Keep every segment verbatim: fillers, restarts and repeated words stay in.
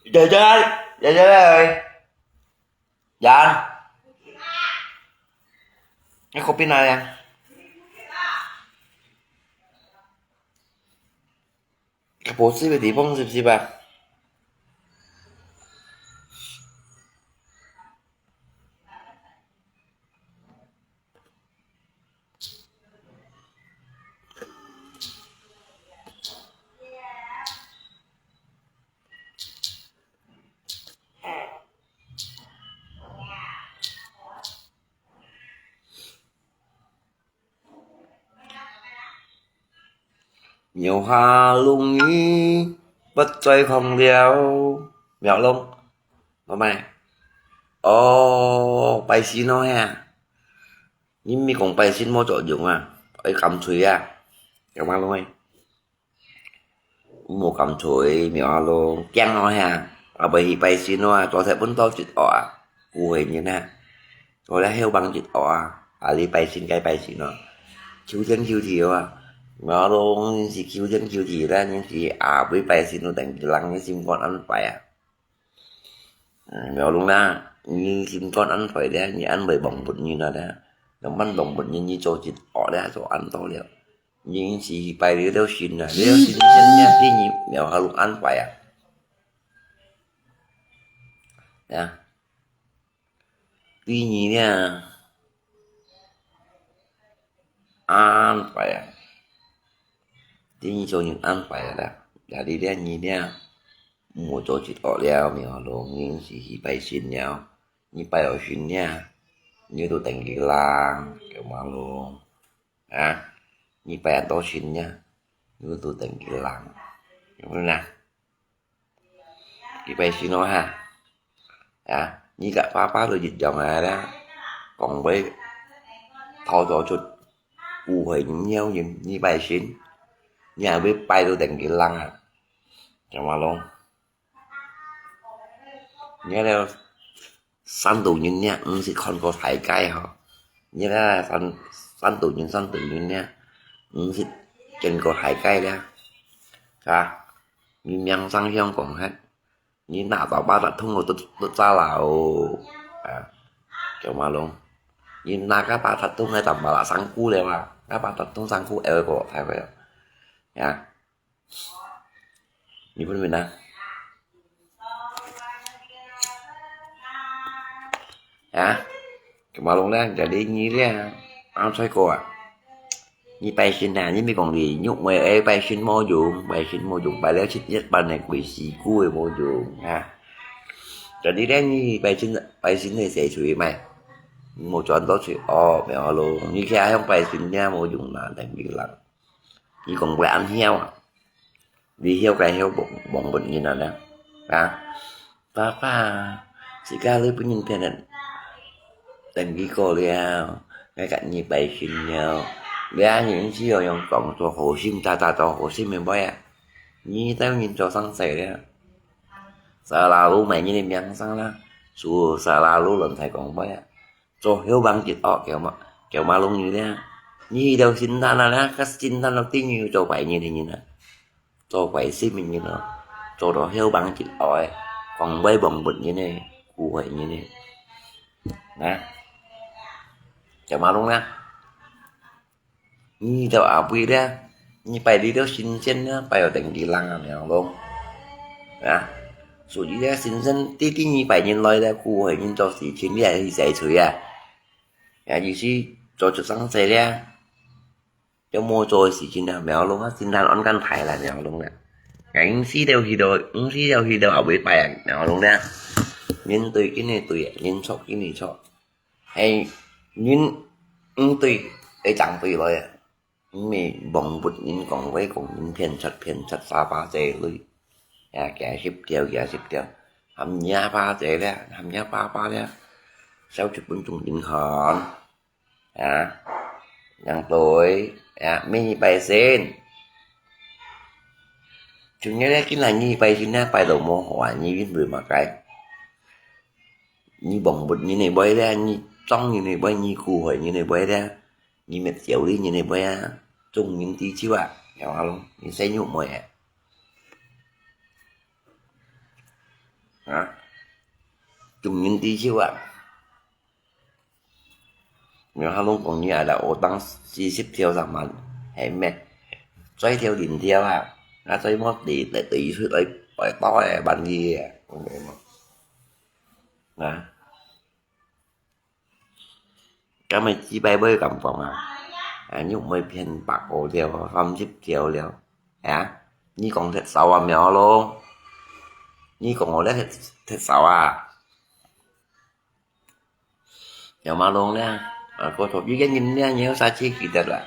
Jalan, jalan, jalan. Yan. Ini kopi na ya. Kaposi beti pong sip sip ah. 廟下龍你不在康了。廟龍，老妹。哦，拜神哦呀。你毋係講拜神無作用啊，愛敢吹啊。有嘛，老妹？ 無敢吹，廟下龍驚哦呀，啊，毋去拜神哦啊，做忒分到一惡啊，古歲人啊，做了後幫一惡啊，啊，你拜神該拜神哦，求天求地哦啊，廟下龍是求天求地啦，你是啊，毋拜神哦，等於人你心肝恁壞啊。 嗯，廟下龍啦，你心肝恁壞咧，你恁會忘本人啊咧，仰般忘本人，你做一惡咧，做恁多了。你是拜了了神啊，了神神了，對你廟下龍恁壞啊。啊，對你咧，恁壞啊。對你做人恁壞啊啦，呀，你咧，你咧， 無做一惡了，廟下龍，你是去拜神了，你拜了神了，你都等於人，廟下龍，啊，你拜恁多神了，你都等於人，有無啦？你拜神哦哈，啊，你个爸爸都一樣啊啦，講話，偷做出，古歲人了人，你拜神，你還會拜到等於人啊，廟下龍。 你這山肚人呢，毋識看過大街吼。你這山，山肚人，山肚人呢，毋識見過大街了。啊，你名聲響講忒，你拿到八達通都，都，都炸了哦。啊，廟下龍，你拿个八達通還打麻辣香菇了啊？那八達通香菇愛過大概啊？啊？ 你分明啊？啊？廟下龍咧，jadi你咧，啊，衰過啊？你拜神啊，你毋係講你肉糜，哎，拜神無用，拜神無用，拜了七日半个鬼死鬼个無用啊。Jadi咧，你拜神，拜神个洗喙咩？你無轉到喙哦，廟下龍，你徛向拜神也無用啦，等於人。你講話恁囂啊？ 你曉該曉忘，忘本人啊啦？啊？爸爸，自家你分人騙了，等於過了，該个你拜神了。你啊，你只有用講做好心，大大做好心，明白啊？你等人做生死了。Selalu main你个名聲啦，所以selalu人才講話啊。 做後幫一惡，廟下，廟下龍你咧，你去到神壇啊咧，該神壇落地獄做壞人个人啊，做壞心个人哦，做到後幫一惡个，講話忘本人个，古歲人个，啊，廟下龍啊。 你到後尾咧，你拜這兜神仙咧，拜到等於人啊，廟下龍。啊，所以咧，神仙知知你拜人來咧，古歲人做事情，你還去洗喙啊？也就是做出生事咧，有無做个事情啊，廟下龍啊，神壇安間大啦，廟下龍啦。哎，你死了去到，你死了去到後尾拜啊，廟下龍咧。人對緊个對，人錯緊个錯。 係，人毋對，會爭對來啊。毋係忘本人講話講人騙賊騙賊沙巴這類，也幾十條，幾十條，含若巴這咧，含若巴巴咧，少一分鐘人看，啊，人對，啊，毋係拜神。像你咧，今日你拜神咧，拜到無好啊，你因為麼个？ 你忘本人个話咧，你撞人个話，你古歲人个話咧，你滅朝廷人个話啊，眾人知就啊，曉得咯，你細肉妹啊。啊，眾人知曉啊。然後攏講你啊，來學堂四十條三萬，係咩？再條零條啊，啊，再莫地地地出來，來到誒，萬一誒，啊。 今日幾百倍敢講啊？啊，你毋會騙百五條、三十條了，啊？你講忒少啊，苗龍？你講我忒忒少啊？苗馬龍呢？啊，過頭一個人呢，你有啥去記得啦？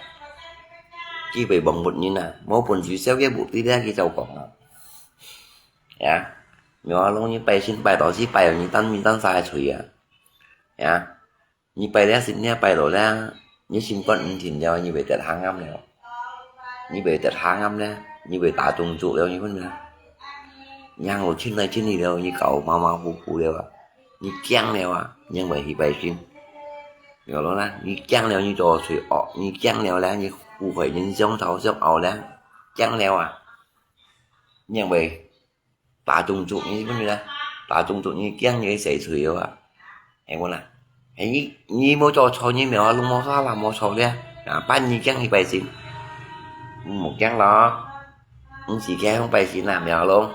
佢會忘不人啊，無本事少个目的呢，佢就講啊。啊，苗馬龍，你拜神拜到死，拜你單你單啥个罪啊？啊？ 你拜了神了，拜到了，你心肝毋定了，你會得下暗了。你會得下暗了，你會打中毒了，你問啦。你行路親來親去了，你搞馬馬虎虎了啊，你驚了啊，你會去拜神。有了啦，你驚了，你做罪惡，你驚了啦，你苦害人相吵相拗了，驚了啊，你會 打中毒，你問你啦，打中毒你驚你洗罪啊？係無啦？係你，你無做錯，你苗龍無啥啦，無錯咧。啊，半夜驚你拜神，你莫驚咯。你自家向拜神啦，苗龍。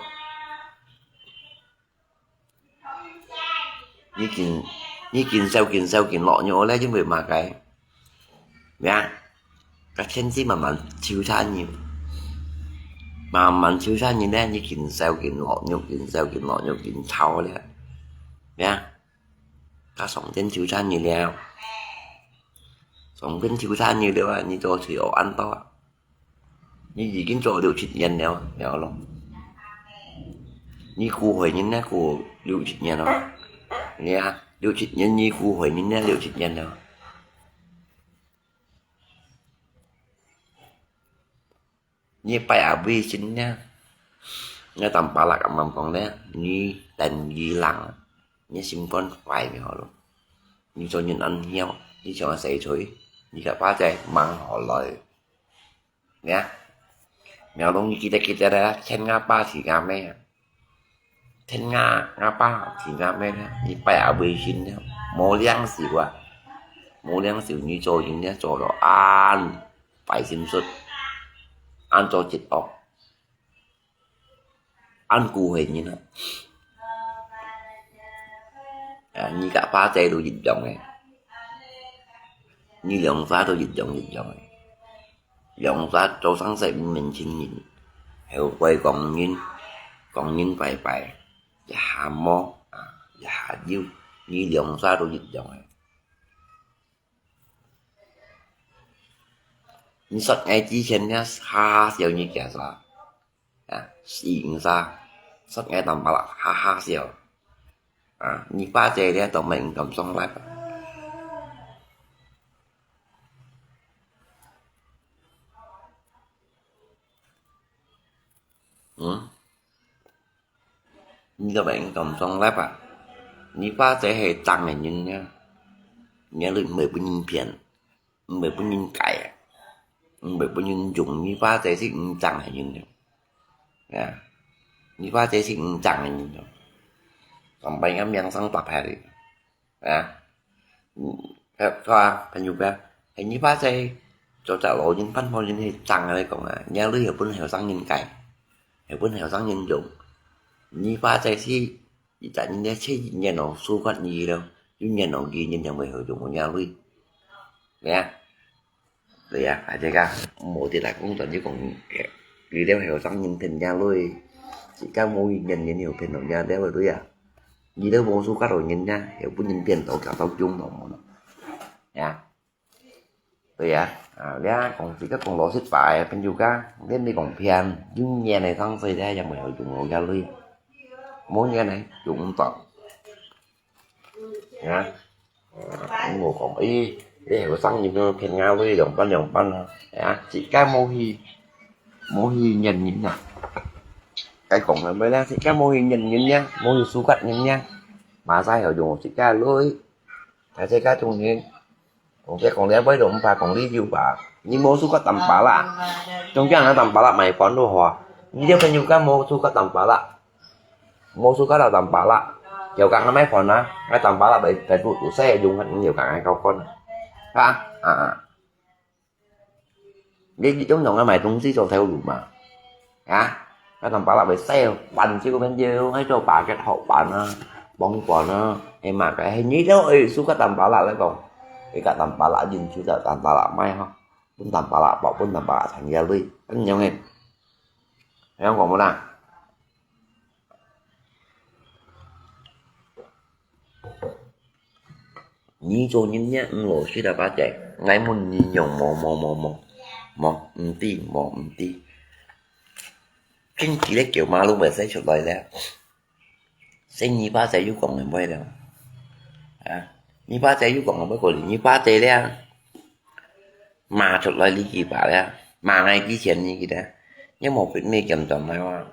你緊，你緊燒緊燒緊落尿咧，因為麼个？ 呀，該天氣慢慢秋天呢，慢慢秋天呢咧，你緊燒緊落肉，緊燒緊落肉，緊臭咧。呀，該上天秋天呢了，上天秋天呢了啊，你做罪惡恁多啊。 你已經做六七年了，了咯。你苦害人呢，苦六七年了。你啊，六七年你苦害人呢，六七年了。你拜阿妹神呢，你當巴拉咁樣講呢，你等伊冷，你心肝壞了咯。你做人恁孬，你想洗罪，你个巴仔mang好來。 呀，苗龍你記得記得啊，天阿爸地阿姆啊，天阿阿爸地阿姆啊，你拜阿妹神了，無良心啊，無良心你做人了做到恁壞心術，恁做罪惡。 恁苦害人啊！啊，你个巴仔都一樣誒，你兩儕都一樣一樣誒，兩儕做生事毋明情人，後背講人，講人拜拜，一下無啊，一下有，你兩儕都一樣誒。你說𠊎之前呢，哈笑你驚啥？ 啊，死人啥，煞𠊎當巴拉哈哈笑。啊，你巴姐咧都毋敢上來。嗯？你都毋敢上來吧？你巴姐係正个人呢，你都毋會分人騙。 毋會分人戒啊，毋會分人用，你巴姐係毋正个人了。啊，你巴姐係毋正个人了。上擺个名聲打牌哩，啊，嗯，係啊，朋友啊，係你巴姐做隻老人、半老人係正个來講啊，你女又分後生人戒，又分後生人用，你巴姐係 一隻人咧，七年咯，輸給你咯，一年咯，二年就會好用个女。對啊，對啊，大家無得來講，就講，你了後生人騙人女，自家無一年年有騙到人了，對啊。你都無輸給到人家，又分人騙到搞到中咯，無咯。呀。 對啊，啊，你講自家講老實話，朋友家，你毋講騙，有年个生事咧，也無有用到个鐳，無年个用毋到。啊，我講，咦，你後生人都騙人鐳兩半兩半啊，啊，自家無去，無去認人啊。該講个咩咧？自家無去認人呀，無去輸給人呀，嘛使有用自家鐳，大自家中人。 講這講這，尾都毋怕講理由吧。你無輸過淡薄啦，中間那淡薄啦，買關都好啊。你這朋友間無輸過淡薄啦，無事个老當巴拉，有講个買飯啊，个當巴拉被被堵堵塞用个，有講个高官啊，啊啊。 你用用个買東西做頭路嘛？啊？个當巴拉會使，飯就變少，還做巴結好飯啊，幫飯啊，係嘛个？係你都愛輸个當巴拉來講，你个當巴拉人就在當巴拉買吼，分當巴拉包，分當巴拉賺个鐳，恁樣个，恁樣講無啦？ 你做人呢，毋老實啊，巴姐。𠊎問你用無無無無，無，毋知，無，毋知。真係咧，叫馬路會使出來咧。所以你巴姐有講个話了。啊，你巴姐有講个話過哩，你巴姐咧，罵出來你幾把咧，罵𠊎幾千你記得，你無分你減轉來哇。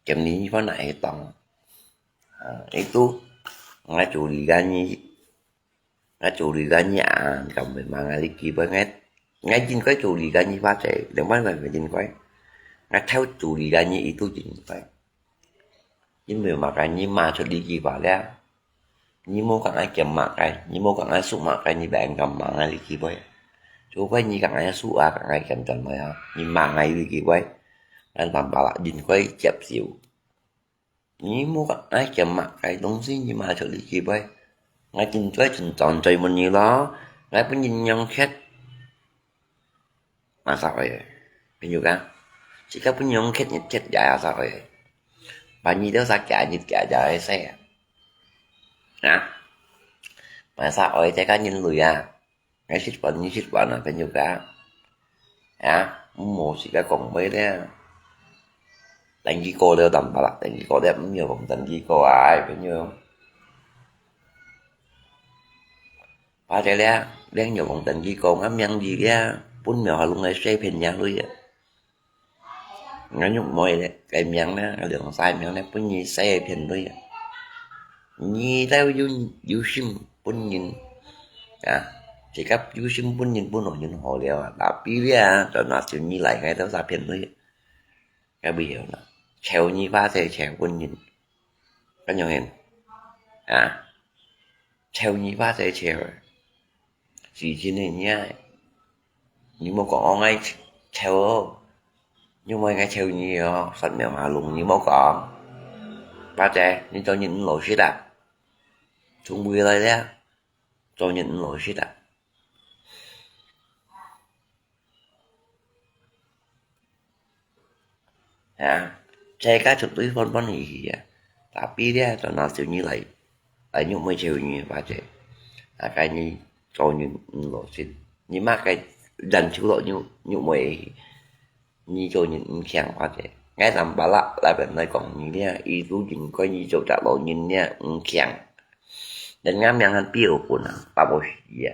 今年你看哪會當？啊，itu，𠊎處理个你，𠊎處理个你啊，敢會罵𠊎哩機會？𠊎，𠊎應該處理个你巴姐，兩萬塊應該。𠊎偷處理个你，itu應該。因為麼个你罵出哩機會了。 你無講愛減麼个，你無講愛輸麼个，你會恁敢罵𠊎哩機會？除非你講愛輸啊，講愛減轉來啊，你罵𠊎哩機會，𠊎當巴拉應該接受。你無講愛減麼个東西，你罵出哩機會，𠊎真在真當在問你咯，𠊎分人用缺。 Masa oi, pinyuka. Jika punya ungkit nyetit ya asa oi. Banyi dia sakit anjit kaya jaya saya. Nah, masa oi teka nyin lu ya. Ngai sit pan nyi sit pan na pinyuka. Ya, mo sika kong bai dia. Tangki ko dia tampalak tangki ko dia myo kong tangki ko ai pinyu. Ba te lia, liang nyo kong tangki ko ngam yang di lia, pun myo halung ai sai phen yang lui ya. Nganyuk moi le, kai miang na, liang sai miang na, pun nyi sai phen lui ya. Nyi tau yu, yu sim, pun nyin. Ya, sikap yu sim pun nyin pun ho nyin ho lia, tapi lia, tau na siu nyi lai ngai tau sa phen lui ya. Ka bi hiu na. Cheu nyi ba sai cheu pun nyin. Ka nyong hen. Ha? Cheu nyi ba sai cheu. Sui chin hen nyi ai. Nyi mo kong ong ai cheu. Nyi mo ngai cheu nyi yo. Sat mèo ha lung nyi mo kong. Ba te, nyi cho nyin lo shit à. Chung bui lai le. Cho nyin lo shit à. Ha, chai ka chut tui phôn phôn hì hì ya. Tapi dia cho na siu nyi lai. Ai nyu mui cheu nyi ba che. A kai nyi cho nyi lo sin. Nyi ma kai dan cheu lo nyu, nyu mui. Nyi cho nyi khiang ba che. Ngai tam ba la, la ben lai kong nyi lia, i tu jing koi nyi cho ta lo nyi lia, khiang. Dan ngam yang han piu pun a, pa bo shi ya.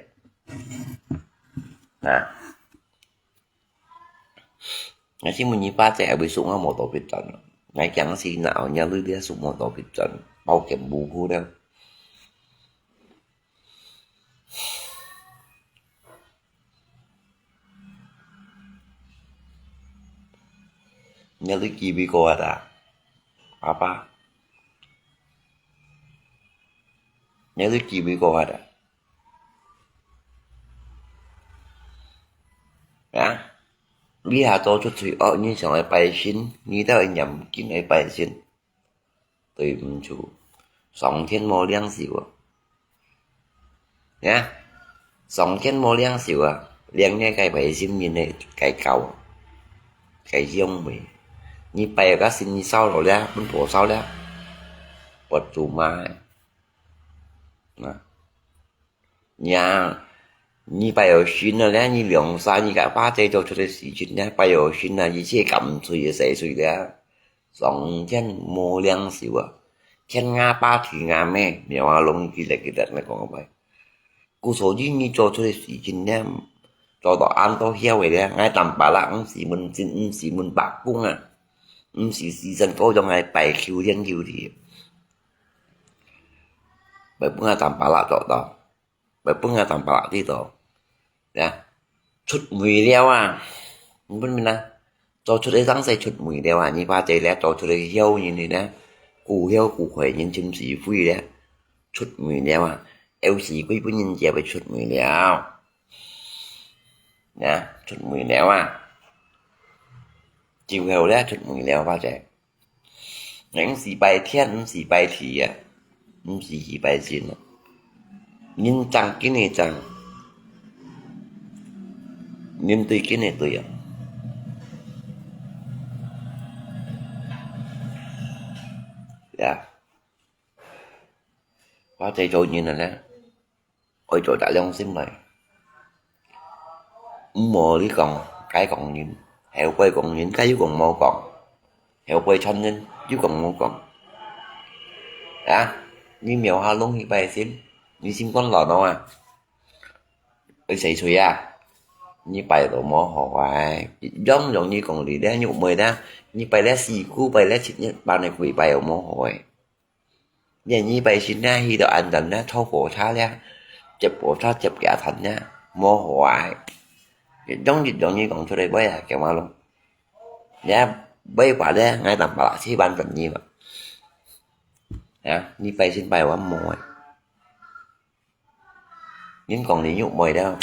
Ha. Ngai si mun nyi ba che, a wi su ngam mo to pit tan. Ngai kiang si na, nya lui lia su mo to pit tan. Pau kem bu hu dan. Nya lui ki bi ko ada. Apa? Nya lui ki bi ko ada. Ya. Li ha to chut chui o, nyi chang ai pai sin, nyi tao ai nyam kin ai pai sin. Tui mchu. Song tien mo liang siu a. Ya. Song tien mo liang siu a. Liang ngai kai pai sin nyi ne kai kau. Kai yong mui. Nyi pai ka sin nyi sao lo lia, pun po sao lia. Pot tu ma. Na. Nya, nyi pai yo shin na lia, nyi liong sa, nyi ka pa che cho cho de si chin lia, pai yo shin na, nyi che kam chui ye sai chui lia. Song tien mo liang siu a. Tien nga pa thi nga me, myo a long ki le ki dat me kong pai. Ku so yi nyi cho cho de si chin lia. Cho to an to hiao we lia, ngai tam pa la, ng si mun chin, ng si mun pa kung a. Ng si si san ko yong ngai pai kiu tien kiu thi. Bai pung a tam pa la cho to. Bai pung a tam pa la thi to. Ya. Chut mui liao a. Pun min a. 做出个生事出味了啊，你怕這咧做出个僥人呢，顧僥顧害人真是會咧，出味了啊，有時佢本人就會出味了，啊，出味了啊，就後咧出味了，怕這。 毋是拜天，毋是拜地啊，毋是去拜神啊。人正緊个正，人對緊个對啊。呀，我這做人啊呢， 愛做隻良心來。毋好你講，該講人，後背講人，該又講無講，後背傳人，又講無講。啊，你廟下弄去拜神，你心肝老老啊？愛洗水啊？你拜到無好啊？樣樣你講你咧，玉妹咧，你拜咧四姑，拜咧七日半个跪拜又無好誒。 連你拜神咧，去到安站咧，坐火車咧，接火車接幾站咧，無好啊！一種一種你講出來尾啊，叫嘛咯？你啊，尾話咧，𠊎淡薄仔四萬分你嘛。啊，你拜神拜完無啊？ 人講你玉妹了，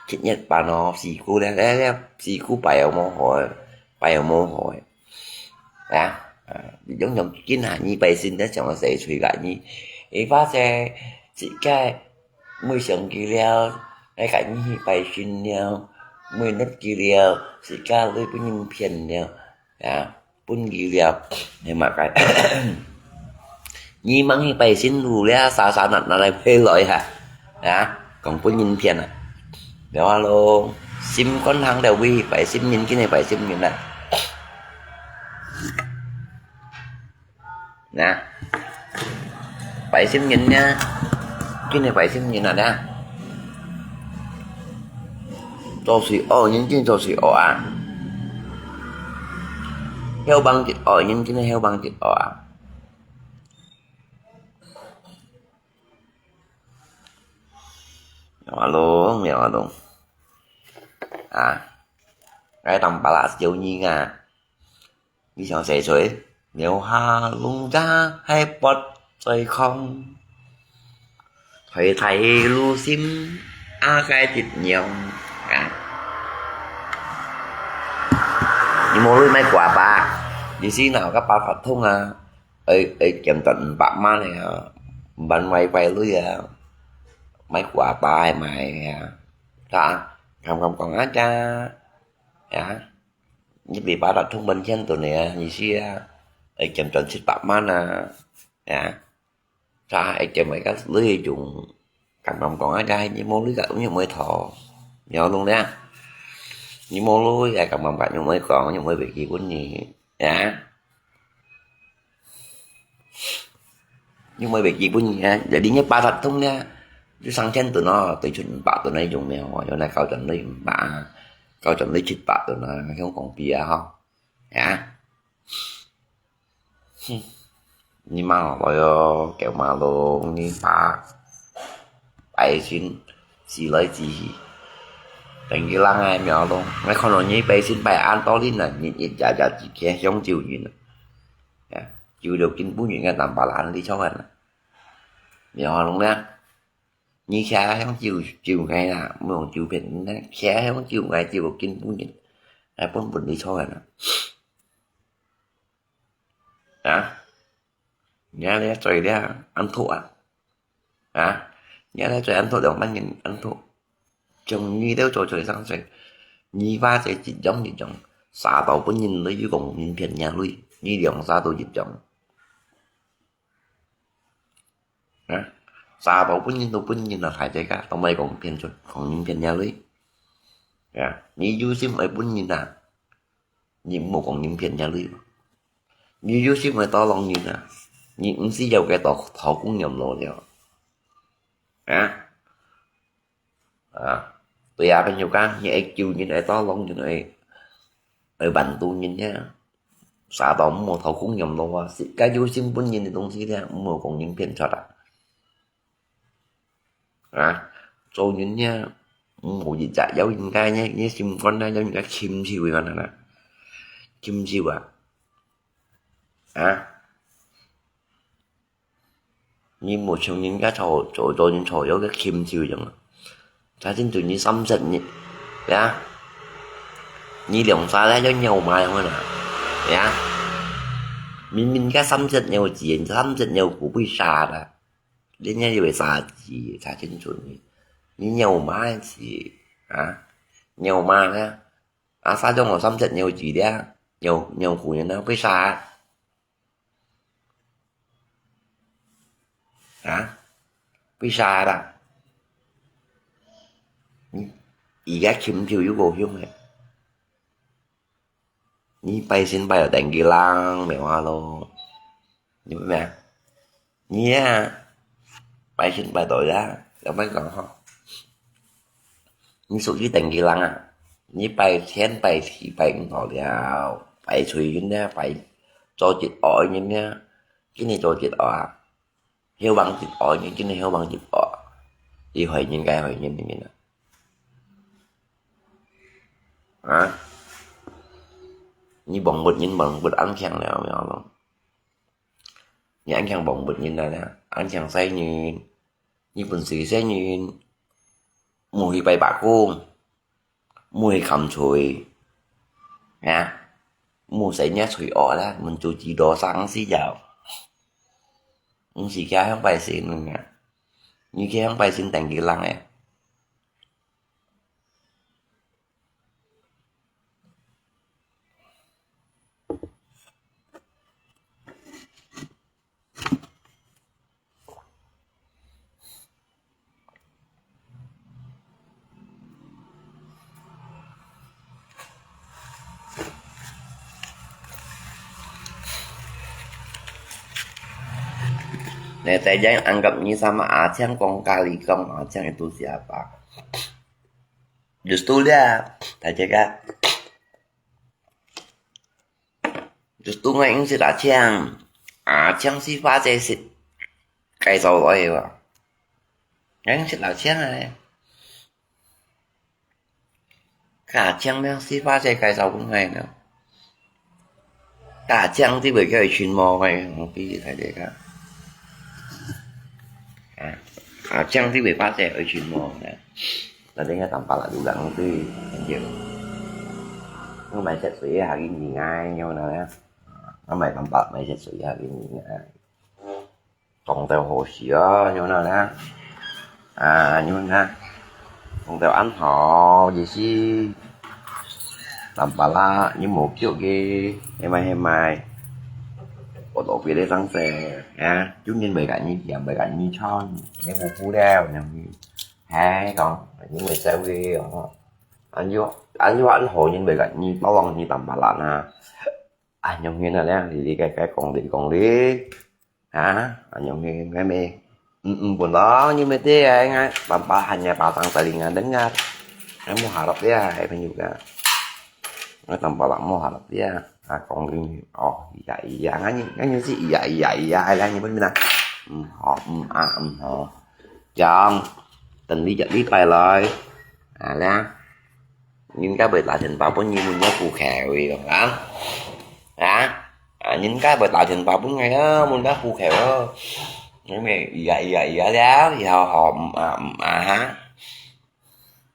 七月半哦，四姑了，了，了，四姑拜又無好，拜又無好。啊，啊，你用用緊啊，你拜神了，像个洗水啦，你，你發現自家每上去了，愛跟你去拜神了，每日去了，自家都分人騙了，啊。 分佢了，你嘛該。你吂去拜神路了，沙沙拿拿來回來哈，啊，講分人騙啊。了啊咯，心肝行了位，拜神人，今日拜神人啊。 那，拜神人呢？今日拜神人啊呢？做水惡人，今日做水惡啊？僥幫直惡人，今日僥幫直惡啊？Hello，你好，hello。啊，𠊎當巴拉有你啊。 你想洗水，留下路在海拔最空，推推路心啊該一樣啊。你無鐳買掛吧？你是哪个八達通啊？愛愛減到五百萬个啊，五萬塊鐳啊，買掛吧還買啊？啊，敢敢講啊？呀？ 你比八達通分錢多呢，你是啊，愛減賺七百萬啊，啊，啥愛減个个鐳用，敢敢講啊，該你無鐳个，你毋會討，你要弄呢？你無鐳个，敢敢講，你毋會講，你毋會袂記分你，啊？ 因為袂記分你啊，jadi你八達通呢，就三千多咯，對出五百多那種了，有那高轉鐳五百啊，高轉鐳七百多那，香港幣啊，吼，啊，哼，你媽來哦，叫馬龍，你爸，拜神，自來自去，等佢人啊，馬龍，我看到你拜神拜恁多年了，你一隻隻自己香蕉人啊。 啊，就了根本人个南巴蘭你錯啊，你好弄呢？你徛向就就个啦，毋用就別人呢，徛向就个就根本人，啊，本本你錯啊，啊，你啊，你嘴了，恁土啊！ 啊，你恁樣做恁多兩萬人恁多，將你兜做做生事，你話這一樣一樣，沙到本人鐳又講人騙人鐳，你兩沙都一樣。啊，沙到本人都本人啊，大家都莫講騙出，講人騙人鐳。啊，你有心愛本人啊， 你毋好講人騙人鐳，你有心愛tolong人啊，你毋需要个討討公樣路了。啊？啊，對啊，朋友講，你愛救人，愛tolong人，愛愛幫助人呀。啥都毋好討公樣路啊，自家有心分人个東西咧，毋好講人騙出啊。 啊，做人呢，毋好一隻要人家呢，你心肝呢，要人家親像佢恁樣啦。禽獸啊？啊？你無像人家坐，坐，坐人坐有个禽獸樣啊？查清楚你三隻，你，呀？你兩隻咧，像鳥嫲樣啊？呀？明明个三隻鳥子，三隻鳥骨被殺了，人家以為殺雞，查清楚你，你鳥嫲子啊？鳥嫲咧？啊，殺中我三隻鳥子咧，鳥，鳥骨人呢，被殺。 啊？為啥啦？你，你个禽獸又無用个。你拜神拜到登記人，無啊咯。你明白？你啊，拜神拜到呀，老實講吼，你屬於登記人啊。你拜天、拜地、拜毋到了，拜罪人啊，拜做一惡人啊，今日做一惡啊。 希望一惡，你今日希望一惡，你害人該害人，你明啊？啊？你忘物人，忘物安強了，有無？你安強忘物人來了，安強細人，你本是細人，無去拜伯公， 毋會砍柴，啊？毋使人家催惡啦，問主基督上死了。毋係佢向拜神啊，你去向拜神等佢人誒。 Nè, saya anggap ini sama Aceh, kong kali kong Aceh itu siapa? Justru dia, 大家看。 Justru𠊎毋識阿青，阿青係花姐識介紹來个。𠊎毋識阿青啊。阿青呢，係花姐介紹分𠊎呢。阿青知會叫佢尋無个，我記得大家。啊，阿青知會花姐愛尋無个。那人家當巴拉有人對，很久。我買些水啊，給你啊，有那樣。 啊，買淡薄，買些水啊，給你啊。講到好笑哦，你看啊。啊，你看啊。講到恁好，也是淡薄啦，你無叫佢，係咪，係咪？我都別个上色啊，就人袂佮你點，袂佮你唱，你無辜了，你，嘿，講，你袂使个哦。恁樣，恁樣恁好，人袂佮你，包容你淡薄啦啊。 恁樣形啊，這樣哩哩个个講哩講哩，啊，恁樣形个咩？嗯嗯，本來你咪對啊，應該淡薄還也把當在裡啊，等啊，還無下落呀，還朋友个，我淡薄人無下落呀，啊，講哩，哦，咿呀咿呀，俺人，俺人是咿呀咿呀咿呀，還來你問咩啦？嗯，好，嗯啊，嗯好，講，等你一禮拜來，啊啦。 人家會打電話分你問个戶口个啊？啊？啊，人家會打電話分𠊎啊，問个戶口啊。你咪咿呀咿呀咿呀了，以後好，嗯啊，嗯啊哈。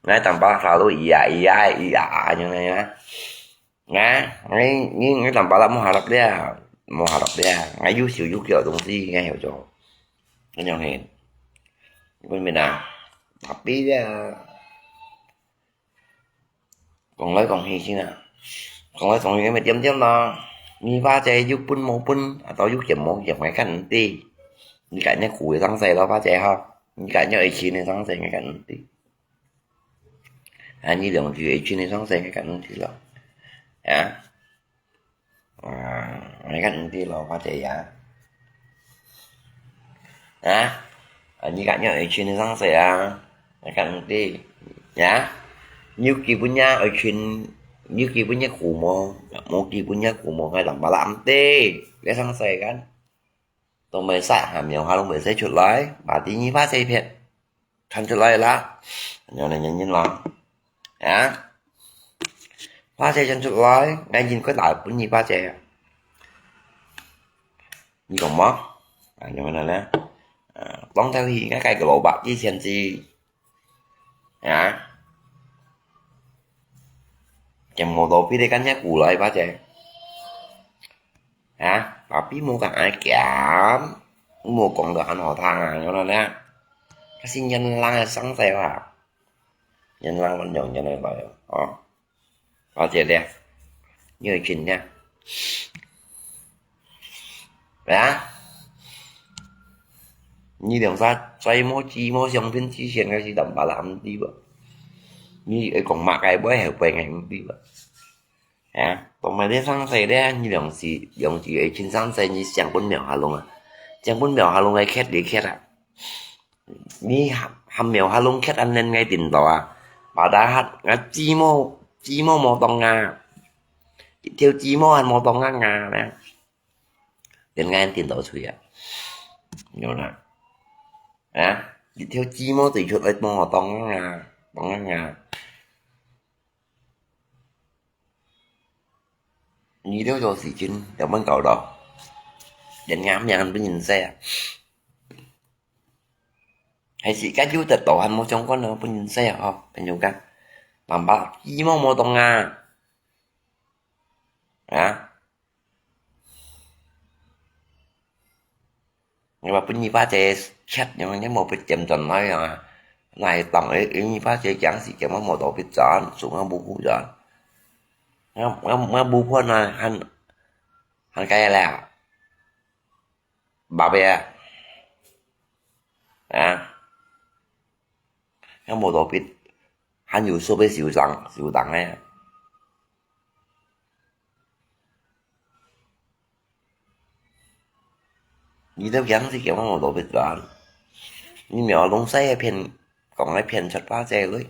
𠊎淡薄啥都咿呀咿呀咿呀，恁樣啊。啊，𠊎，𠊎，𠊎淡薄啦，無下落了，無下落了。𠊎有手有腳个東西，𠊎曉做。恁樣嘿。為咩啊？Tapi啊。 講來講去先啊，講來講去，因為點點咯，你花姐有分無分，啊，到有錢無錢，𠊎看毋知。你看你苦个上勢咯，花姐哈，你看你愛錢个上勢，𠊎看毋知。啊，你兩句愛錢个上勢，𠊎看毋知咯。啊？ 啊，𠊎看毋知咯，花姐呀。啊？啊，你看你愛錢个上勢啊，𠊎看毋知。呀？你有基本个愛錢，你有基本个苦無？無基本个苦無，𠊎淡薄啦毋知。你上勢看。都沒晒，還沒有，還都沒晒出來，把第二把這片。 看出來啦，恁樣个原因啦。啊？花姐先出來，𠊎應該打分你花姐啊。你講麼？啊，有沒有呢？啊，當頭去，𠊎改个蘿蔔，以前是，啊，全部都比你更加苦來，花姐。啊，tapi無講恁鹹，無講到恁好聽啊，有沒有呢？佢係人人个生活啊，人人分樣人來哦。 花姐咧，你會去呢？啊？你兩儕在無姊妹相片之前，該時淡薄仔毋知無？你會講麼个話，後背𠊎毋知無？啊？當然你生事咧，你兩時，兩時會親生事，你想分苗下弄啊？想分苗下弄个缺你缺啊？ 你還，還苗下弄缺恁樣个程度啊？Padahal𠊎姊妹，姊妹無當啊，一條姊妹還無當啊，𠊎呢，連𠊎程度出啊，有啦，啊，一條姊妹對出來無當啊，當啊。 你兜做事情，有問搞到，連人命分人殺啊！還係該有得到還無相關个分人殺啊，吼，朋友講，淡薄姊妹無當啊，啊！ 你話分你花姐切，你你無被點轉來啊？那一檔，哎，哎，你花姐講是講我無到別轉，總我無顧轉。我，我，我無判啊，還，還該了。爸爸啊，啊，我無到別，還有說被受傷，受傷呢。 你兜講是講我無到別轉，你苗下弄个片，講个片出花姐來。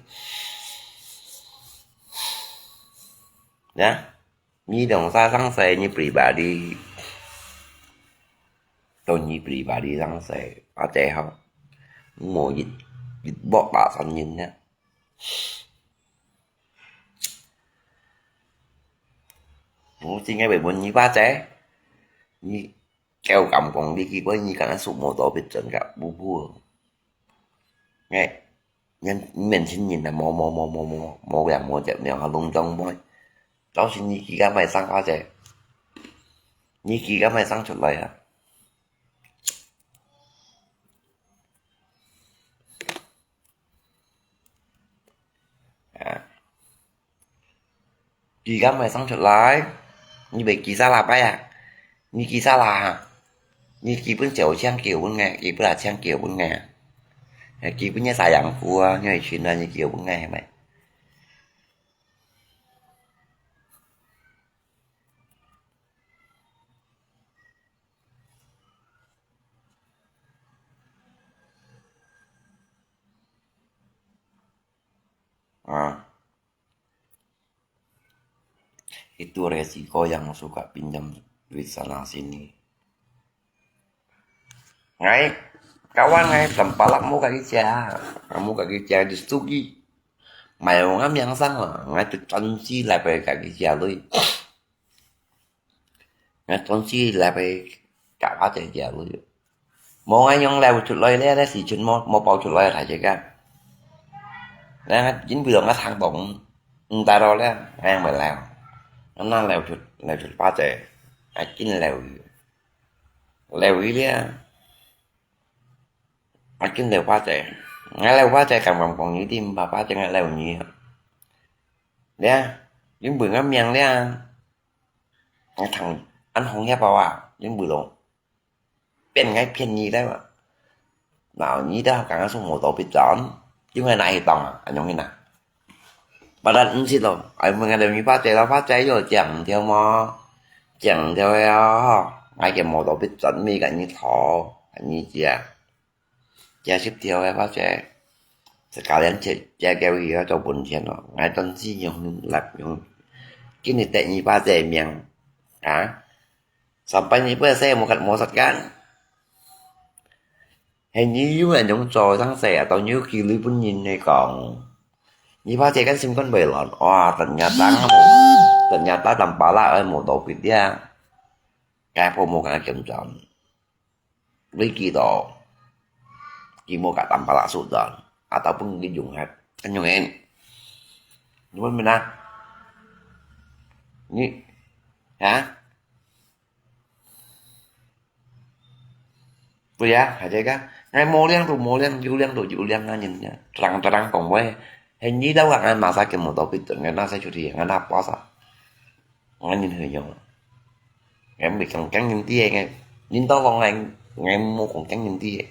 呀，你兩儕生事，你pribadi，到你pribadi生事，花姐吼，無一，一駁打三人呢。 我真个會問你花姐，你夠敢講你去過你敢若數無到別轉个，無不。哎，你，你年輕人啊，無，無，無，無，無，無樣無隻，無下弄長輩。到時你幾敢會生花姐？你幾敢會生出來啊？ 啊，佢敢會生出來？你會幾儕啦擺啊？你幾儕啦哈？你基本就請叫分个，基本也請叫分个。哎，基本也sayang啊，你會尋啊，你叫分个係咪？ 啊。Itu resiko yang suka pinjam duit sana sini. Ngai, kawan ngai, sempalak mo kaki cia, mo kaki cia di suki. Mai ngam yang sang, ngai tu chansi lai pai kaki cia lui. 𠊎當時來教下姐姐咯。無𠊎樣流出來咧，咧時陣無，無爆出來大隻个。咧因為𠊎聽到毋，毋得了咧，𠊎毋會流。𠊎那流出，流出花姐，𠊎緊流佢。流佢咧，𠊎緊流花姐。𠊎流花姐，敢敢講你知，毋怕花姐𠊎流你啊。咧，因為𠊎命咧。 𠊎聽恁紅葉包啊，因為咯，騙𠊎騙你咧嘛。然後你兜剛剛說無到別站，因為哪一檔啊，恁樣个啊。Padahal毋係咯，哎，問𠊎兜你八姐咯，八姐有講條無？講條个哦，吼，𠊎个無到別站，咪跟你討，跟你講。 幾十條个，或者自家人借，借个去做本錢咯。𠊎當時用力用，今日得你八姐命啊！Sampai你八姐無，無實幹。係你有人用做生事啊，到你有機會分人來講。 你八姐kan心肝袂亂，哇，ternyata kamu Ternyata tampalak ai mô tô pit dia. Kaya po mô kana kiam chon. Wiki to. Ki mô ka tampalak su chon. Ataupun ki yung hat. Kan yung en. Yung men na. Ni. Ha? Bơ ya, hâi ka. Ngai mô liang to mô liang, yu liang to yu liang ngai nyin ya. Terang-terang kong wei. Hei nyi tau ka ngai masa ke mô tô pit, ngai na sai chuti, ngai na pasa. Ngai nyin hei yong. Ngai mì kong keng nyin ti ngai. Nyin tau kong ngai, ngai mô kong keng nyin ti.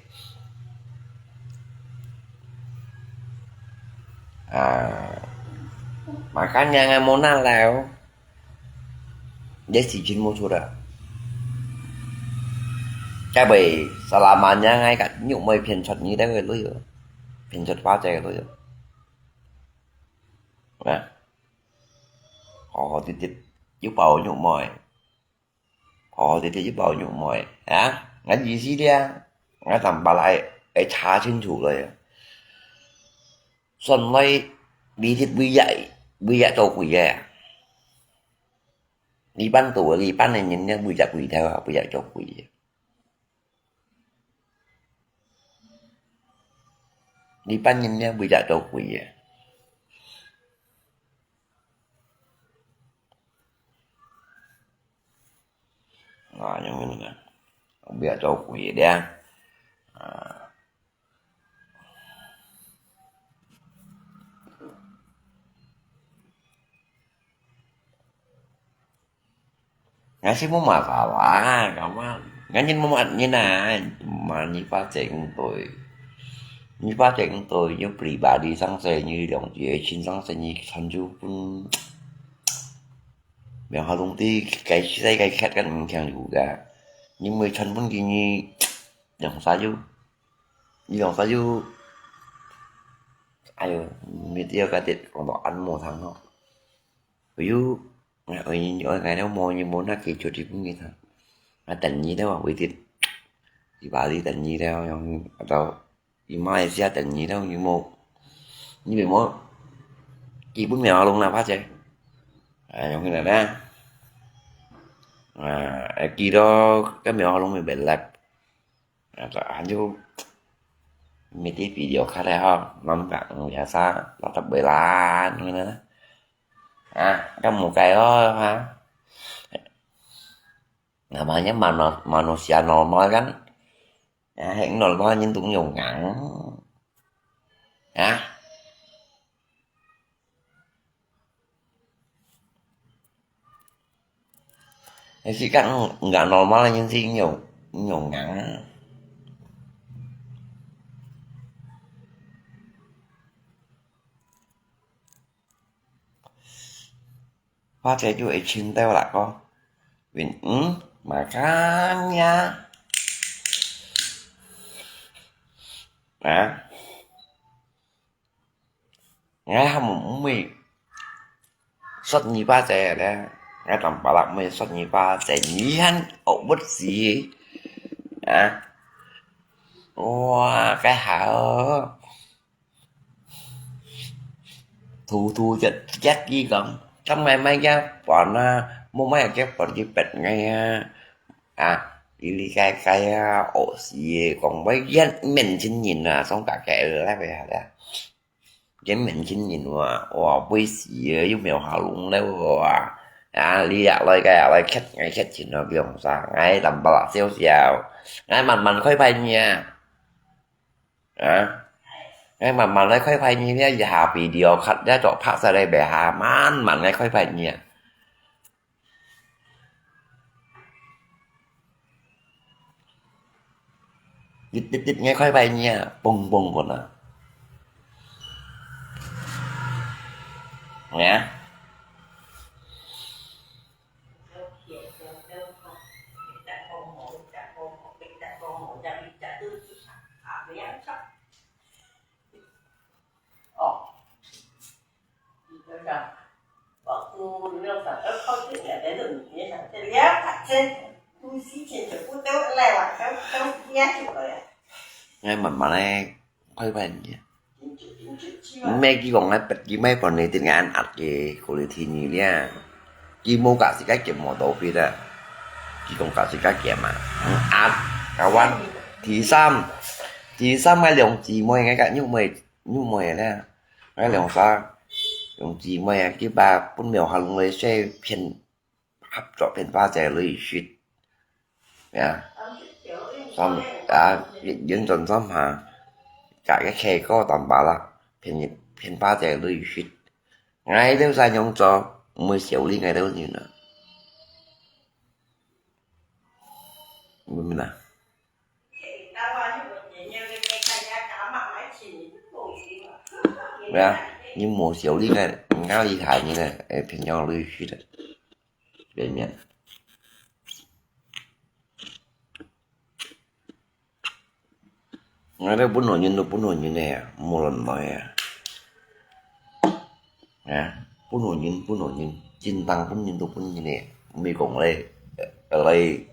Ah. Makanya ngai mô na lau. Dia si jin mô chura. Ka bơi, selamanya ngai ka nyuk môi phiên chot nyi dai lui. Phiên chot pa chai lui. Nah. Ho ho tit tit. Yu bao nyuk môi. Ho ho tit tit yu bao nyuk môi. Ha? Ngai yi si dia. Ngai tam ba lai. Ai cha chin chu lui. Son lai. Bi tit bi yai. Bi yai to kui ya. Li ban to, li ban ne nyin ne bi yai kui thao, bi yai to kui ya. Li ban nyin ne bi yai to kui ya. Ah, yang mana? Bi yai to kui dia. Ah. Ngai si mô masalah, kawan. Ngai nyin mô mat nyin na, ma nyi pa cheng toi. Nyi pa cheng toi, nyi pribadi sang se, nyi liang jie chin sang se, nyi chan ju pun. Miao ha lung ti, kai si sai kai khat kan meng kiang ju ga. Nyi mui chan pun ki nyi, liang sa ju. Nyi liang sa ju. Ayo, mi ti ka tit, kong to an mô thang no. Yu, ngai oi nyi oi ngai no mô nyi mô na ki chu ti pun ngi thang. Ngai tan nyi da wa wi tit. Di Bali tan nyi da yong atau di Malaysia tan nyi da nyi mô. Nyi bi mô. Ki pun miao ha lung na pa che. Ah, yong na na. Ah, ki do ka miao ha lung mi belap. Ata anju miti video khat ho, nam ka biasa, tatap belan ngene. Ah, kamu kayo ha. Namanya manu-, manusia normal kan. Ya, yang normal nyin tung yung ngang. Ya. Ê, si kan nggak normal nyin si nyong, nyong ngang. Hoa姐就會青掉啦，哥。Win, hmm, makanya. Ha? Ngai ham mui. Sot nyi pa che le. Ngai tam pa lak mui sot nyi pa che nyi han ok bút si. Ha? Wow, cái hảo. Thủ thủ chết chết gì còn. Trong ngày mai kia, bọn, à, mua mấy cái bọn gì bật ngay, à. À, đi đi cái, cái, à, ổ xì, còn mấy cái mình chính nhìn là xong cả kẻ rồi đấy, bây giờ đấy. Cái mình chính nhìn mà, ủa, bơi xì, à, yêu mèo hào lúng đấy, ủa. À, đi dạo lại cái, lại khách, ngay khách chính nó, ví dụ sao, ngay tầm ba lạ xíu xíu. Ngay mặn mặn khói bay nha. Hả? Ngay mà, mà nói khói phải nhi nhá, giờ hà video khát giá trọ phát ra đây bè hà man mà ngay khói phải nhi à. Dít, dít, dít, ngay khói phải nhi à, bùng, bùng, bùng à. Nghe? Ngay mà mà này, khói phải nhi à. Mẹ kì còn ngay bật kì máy còn này tin ngay ăn ạt kì, cô lì thi nhi lia. 佢無甲自家減無多少啊，佢講甲自家減啊，嗯，啊，甲完，第三，第三个兩姊妹，𠊎甲玉妹，玉妹咧，𠊎兩儕，兩姊妹啊，佢把分苗下弄來說騙，合作騙花姐利息，呀，三，啊，運轉三下，甲个客哥淡薄啦，騙，騙花姐利息。 𠊎兜儕仰做，毋會少理𠊎兜人啊。明白啦？對啊，你無少理𠊎，𠊎厲害你呢，哎，騙人利息个，表面。 𠊎兜本來人都本來人个啊，無論來啊。啊，本來人，本來人，真當本人都本人个，毋係講來，來，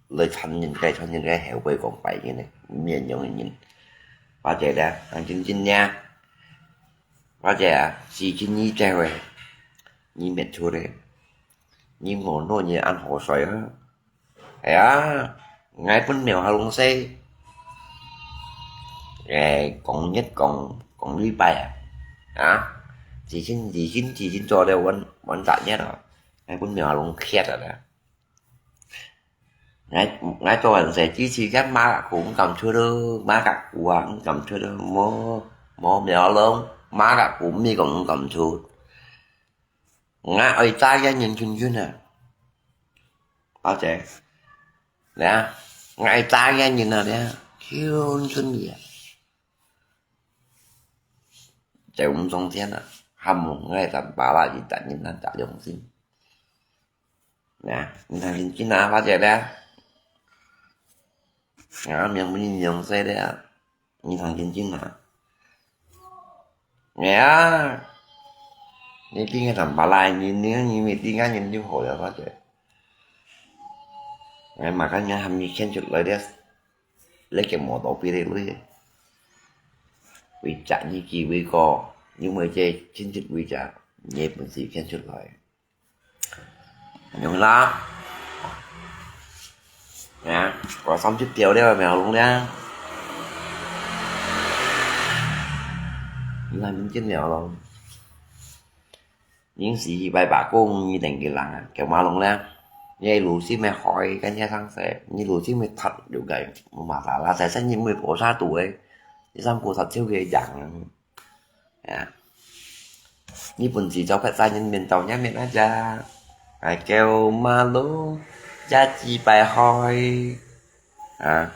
來傳人个，傳人个後背講別人个，面容个人。或者咧，講真真呀，或者啊，是真你這位，你滅出个，你無弄你安好水啊。 哎呀，𠊎分苗下弄說，哎，講日講，講禮拜啊，啊，至今，至今，至今做了one，one十日了，𠊎分苗下弄歇了啦。𠊎，𠊎做人說，支持一馬甲股毋敢出咯，馬甲股啊，毋敢出咯，無，無苗下弄，馬甲股毋係講毋敢出。 𠊎愛揸个人群群啊，阿姐，來啊，𠊎愛揸个人啊，來啊，群群个啊。在我們中間啊，喊𠊎个爸爸一代人啊，打良心。來啊，你看認真啊，阿姐咧。啊，明明認真个啊。 你通認真啊。哎呀，你聽个淡薄啦，你，你，你，你聽个人就好了，或者。哎，嘛，看你還沒牽出來的，你个摩托比你累。為着你機會過，因為這親戚為着你本事牽出來。 用啦。啊，我三十條了，苗下弄了。你看，你見了咯。人死一百八公，你等个人啊，叫嘛弄了。你有心个害，跟人家上世，你有心个殺，有个，無嘛啦，在生人會菩萨度个，你三菩萨就个样。 啊，你本事做个在人面前也面那只，哎，叫嘛弄，也幾百歲，啊，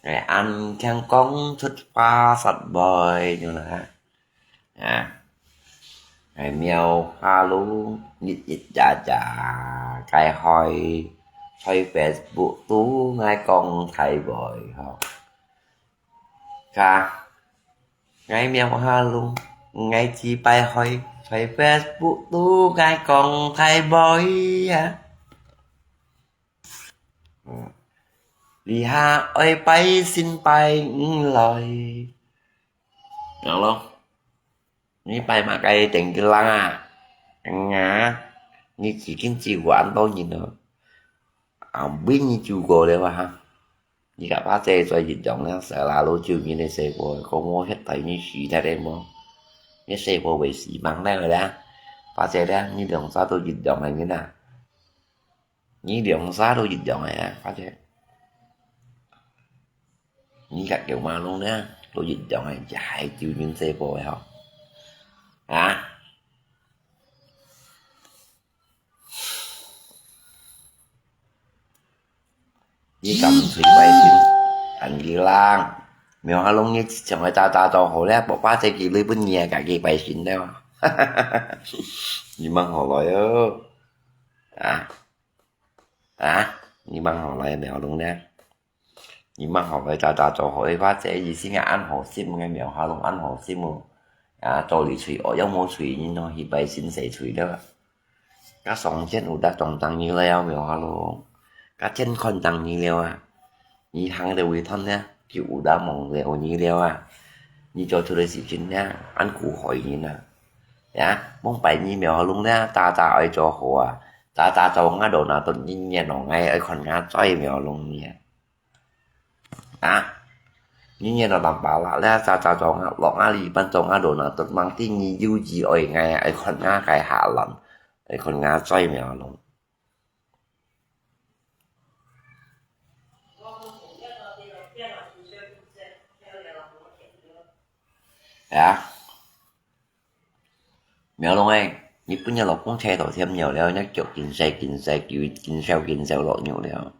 哎，恁強講出話實話，有啦，啊，哎，苗下弄，日日夜夜，該開，在Facebook都愛講大話，吼。 Ka, ngai miao halung, ngai ci pai hoi, choi Facebook tu ngai kong thai boi a. Li ha oi pai sin pai ng loi. Ngiau lo. Ni pai ma kai teng kilang a. Nga, ni ci kin ci wan to nyin lo. Abin ni cu ko le wa ha. Ni ka pa che choi yit yong le, sa la lo cu nyin le se ko, ko mo het tai ni si ta le mo. Ni se ko wei si mang le le. Pa che le, ni dong sa to yit yong le ni na. Ni dong sa to yit yong le, pa che. Ni ka kiu ma long le, to yit yong le, ja hai cu nyin se ko ho. Ha? Ni kam chui pai sin, an kilang. Miao halung ni chang ai ta ta to ho le, bo pa che ki lui bun ni ka ki pai sin le. Ni mang ho loi o. A. A, ni mang ho loi miao halung le. Ni mang ho loi ta ta to ho, e pa che yi sin a an ho sim nge miao halung an ho sim o. A, to li chui o, yau mo chui ni no, hi pai sin se chui le. Ka song chen u da tong tang ni le yau miao halung. Ka chen kon tang ni le a. Ni hang de wi thon le, ki u da mong le o ni le a. Ni cho chu le si chin le, an ku hoi ni na. 呀，望拜二苗下龍咧，早早愛做好啊，早早做𠊎老衲都人緣哦，𠊎愛看𠊎嘴苗下龍呢。啊，人緣哦，當巴拉咧，早早做𠊎，落𠊎禮拜做𠊎老衲都，望第二有意愛𠊎，愛看𠊎个下輪，愛看𠊎嘴苗下龍。 呀，苗龍欸，你分你老公踩到添尿了，你腳緊跍緊跍，緊跍緊跍落尿了。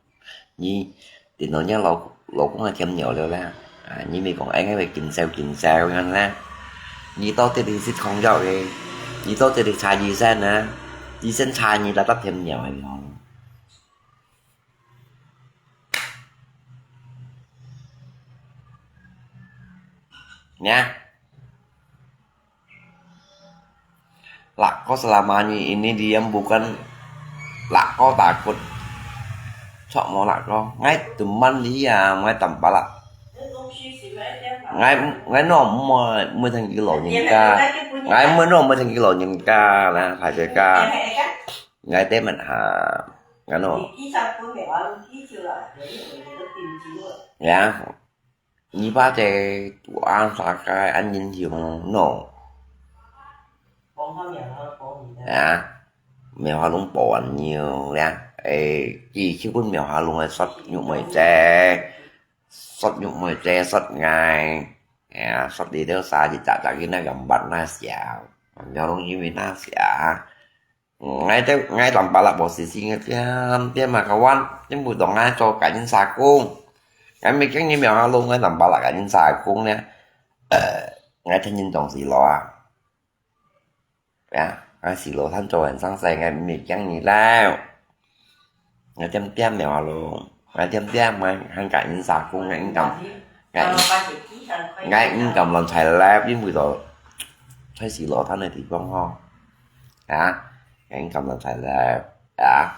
你等到你老，老公个添尿了啦，啊，你咪講，哎，𠊎會緊跍緊跍樣啦。你到底係食空藥个，你到底係查醫生啊？醫生查你，哪搭添尿个苗龍？ Nah, lak ko selama ni ini diam bukan lak ko takut. Sok mo lak ko. Ngai teman diam, ngai tampalak. Ngai, ngai no mo, mo thang ki lo nyin ka. Ngai mo no mo thang ki lo nyin ka, na, phải ka. Ngai te man ha. Ngai no. Ya. Nyi ba te tu an sa kai an yin hiu no. Ya, 苗下龍保安妞呀，誒，佢去分苗下龍个說玉梅姐，說玉梅姐，說𠊎，呀，說你兜儕一隻隻去那個辦那小，苗下龍因為那小， 𠊎兜，𠊎tampalak無事情个，點點嘛，kawan，點會當𠊎做个人社工。𠊎毋係驚你苗下龍，𠊎tampalak个人社工呢。呃，𠊎聽人當時咯啊。呀，𠊎時咯，聽做人生事，𠊎毋係驚你了。 𠊎點點苗下龍，𠊎點點，𠊎還个人社工，𠊎應該，𠊎，𠊎應該亂踩left，因為到，在時咯，他那地方吼，啊，𠊎應該亂踩left，啊。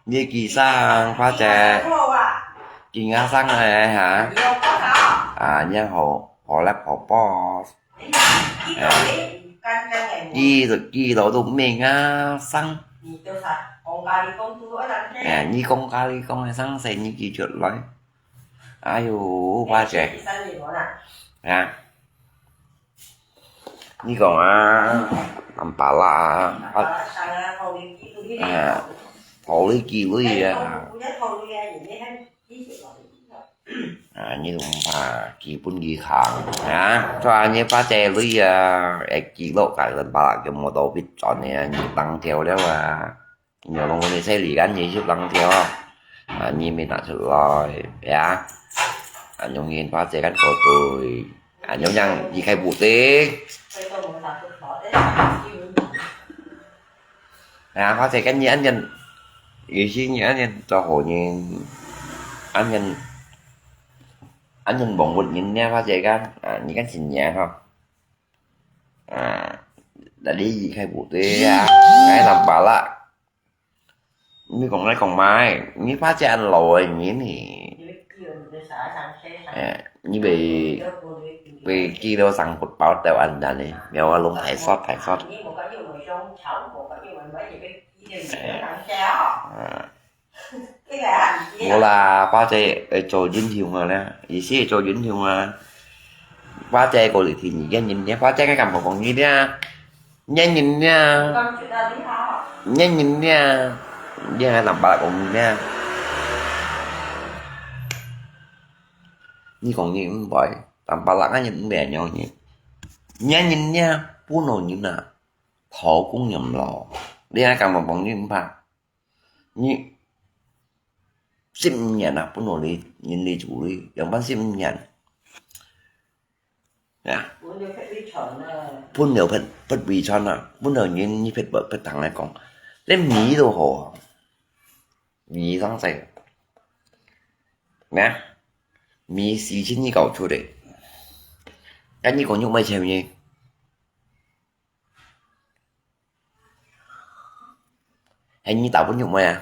你幾生，花姐？幾下生个哈？啊，你好，好leh好boss。幾，幾多都咩啊生？哎，你講咖哩講个生死，你記出來。哎喲，花姐。啊。 你講啊，tampalak啊，啊，啊，討你幾鐳啊。啊，你都毋怕，佢分佢行啊，做下你花姐鐳啊，會記錄个，tampalak佢無到必轉个，你當條了啊。 Nyo long ni sai li kan ni shup lang tio. À, ni mi nak shup loi, ya. À, nhung yin pa che kan ko tui. À, nhung yang yi khai bu ting. À, pa che kan ni an yin. Yi shi ni an yin, cho ho ni. An yin. An yin bong bu ni ni pa che kan. À, ni kan sin ni ho. À, đã đi yi khai bu ting ya. Ngai lam pa la. Ni kong ngai kong mai, ni pa che an lo ni ni. Ni bi, bi ki lo sang put pao teo an dan ni, mèo a lung thai sot, thai sot. À. Mô la, pa che, ê, cho yun hiu nga le, yi si cho yun hiu nga. Pa che ko li thi ni, yan yin ni, pa che ngai kam ko kong ni dia. Nyan nyin nia. Nyan nyin nia. Dia ngai lam pa la kong nia. Ni kong ni ym pai. Lam pa la ngai nyin ym pai nyong ni. Nyan nyin nia. Pu no nyin na. Thao kung nyam lo. Dia ngai kam kong ni ym pa. Ni. Sim nyan na. Pu no li. Nyin li chu li. Yang pan sim nyan. Ya. Phun liao phet, phet vi chon a, phun liao nyin, nyi phet, phet thang lai kong. Len mi lo ho. Mi sang sai. Ya. Mi si chin nyi gao chu de. Kan nyi kong nyuk mai cheu nyi. 係你打分玉妹啊？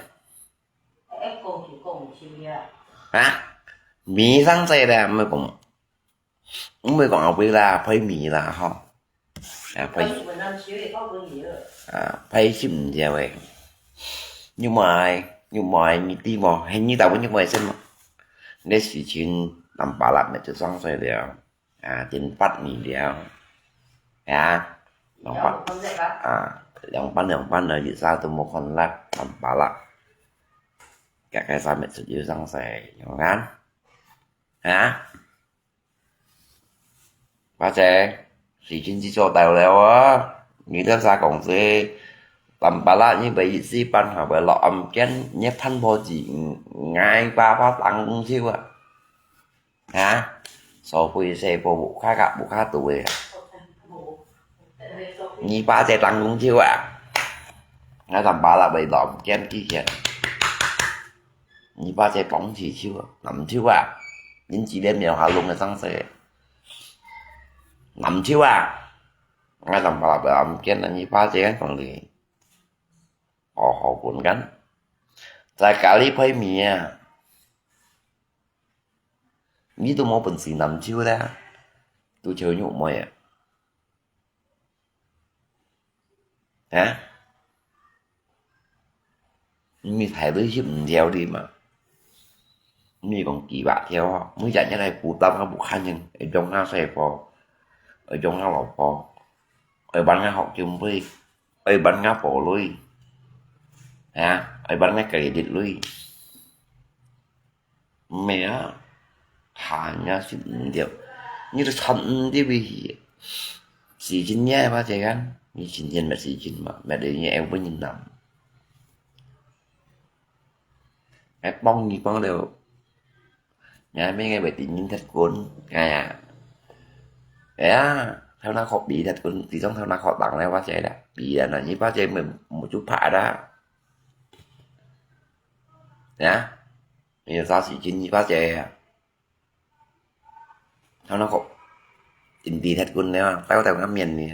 啊？你生仔咧，毋好講，毋好講後背啦，配尾啦，吼。啊，配，啊，配十五條个。玉妹，玉妹，你知無？係你打分玉妹先無？你事情，南巴拉乜就生仔了。 啊，真發你了。啊，兩班，啊，兩班兩班了，一下都無看啦，南巴拉。該个啥物事就上勢，有看？啊？巴姐，時間就做到了哦，你這啥講事？南巴拉，你被一時半下會落暗間，你盼不及，嗯，𠊎爸爸當公手啊。 啊？所費細寶無較較無較多个。你爸姐當公手啊？𠊎南巴拉會落見幾天。你爸姐幫起手啊，南手啊？恁幾年沒有下弄个上勢。南手啊？𠊎南巴拉會落見啊，你爸姐講你。好好滾幹。在家裡配米啊。 你都無本事南手啦，都求玉妹啊？啊？你太多十五條哩嘛？你講幾百條啊？每日日來負擔啊，無可能，會用下細寶，會用下老婆，會還下學金費，會還下保費，啊，會還下credit費。 毋係啊，閒也食毋著，你都趁毋著去。時間也係把這樣，你真正乜時間嘛，乜你也會分人諗。哎，幫你幫了，你還沒个會定人踢滾，哎呀，哎呀，頭那殼比踢滾，地上頭那殼當了，把這啦，比啊，那你把這沒沒就怕啦，呀。 你有啥事情你把姐啊？他那个，inti that kun leo, tahu tahu ngamen ni.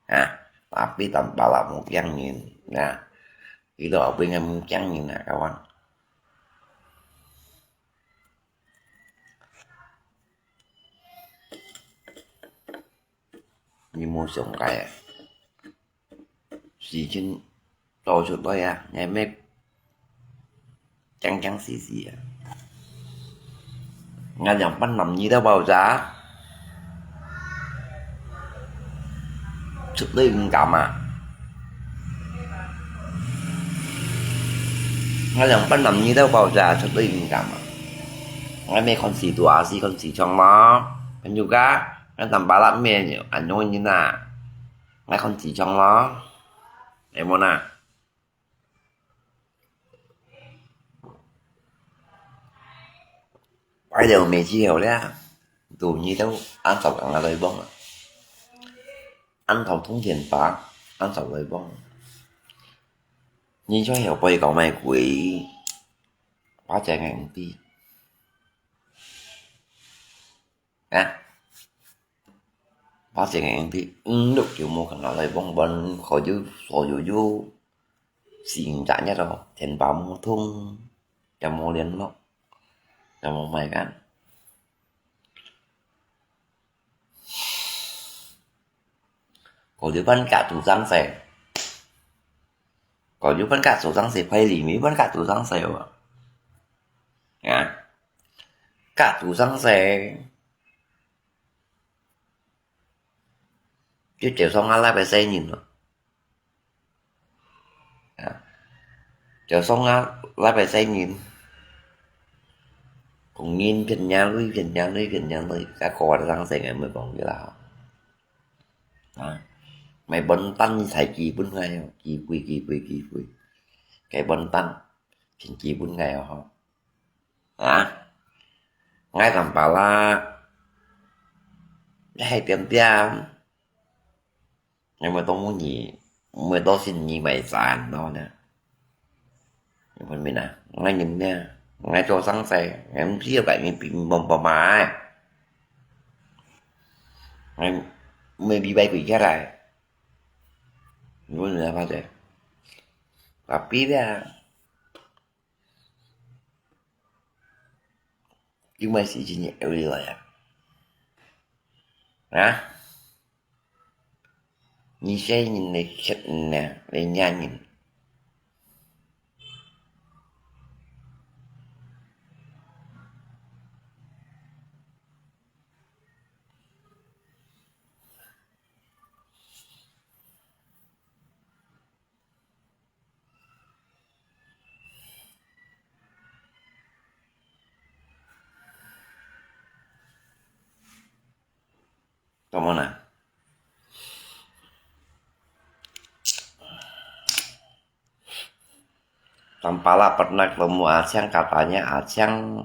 Ah, tapi tanpa lah mungkin ni. Nah, itu apa yang mungkin ni nak kawan. 你無想過啊，事情做出來啊，你乜驚驚死死啊！𠊎兩班男兒都爆炸，絕對毋敢啊！𠊎兩班男兒都爆炸，絕對毋敢啊！𠊎乜看situasi，看市場嘛，朋友家。 Kan tanpa lak mie nyo, ano nyo na. Ngai kon chỉ trong lo. Em mo na. Bây giờ mẹ chỉ hiểu đấy à. Tụi nhi đâu ăn sọc ăn lời bông à. Ăn thầu thúng thiền phá, ăn sọc lời bông. Nhi cho hiểu bây cậu mày quỷ. Phá chạy ngày đi. Nè, phát triển ngành thì, ừ, lúc chiều mua khăn áo lấy bông bông khó chứ, khó chứ chứ. Xin trả nhất rồi, tiền bảo mua thùng, cho mua liền lắm. Cho mua mày cắn. Có đứa bán cả tủ răng xe. Có đứa bán cả tủ răng xe, phải lì mới bán cả tủ răng xe à. Nè. Cả tủ răng xe. Chứ chiều xong á, lái phải xe nhìn rồi. À. Chiều xong á, lái phải xe nhìn. Cũng nhìn phiền nhà lui, phiền nhà lui, phiền nhà lui. Cả cô đã răng xe ngày mới còn cái là. Đó. Mày bận tăn xài kỳ bún ngay, kỳ quỳ, kỳ quỳ, kỳ quỳ. Cái bận tăn, phiền kỳ bún ngay hả? Hả? Ngai tăm pala. Ngai hai tiêm tiêm. Ngai mười tô mũ nhị, mười tô xin nhị mày sàn đó nè. Mình mình à, ngai nhìn nè, ngai cho sáng xe, ngai không siêu cái mình pin bông bông mai. Ngai mười bị bay quỷ chết rồi. 你問人家發財，把逼的啊，因為時間也有來啊，啊，你先人的血呢，人家人。Tama na. Tampalak pernah ketemu Acang, katanya Acang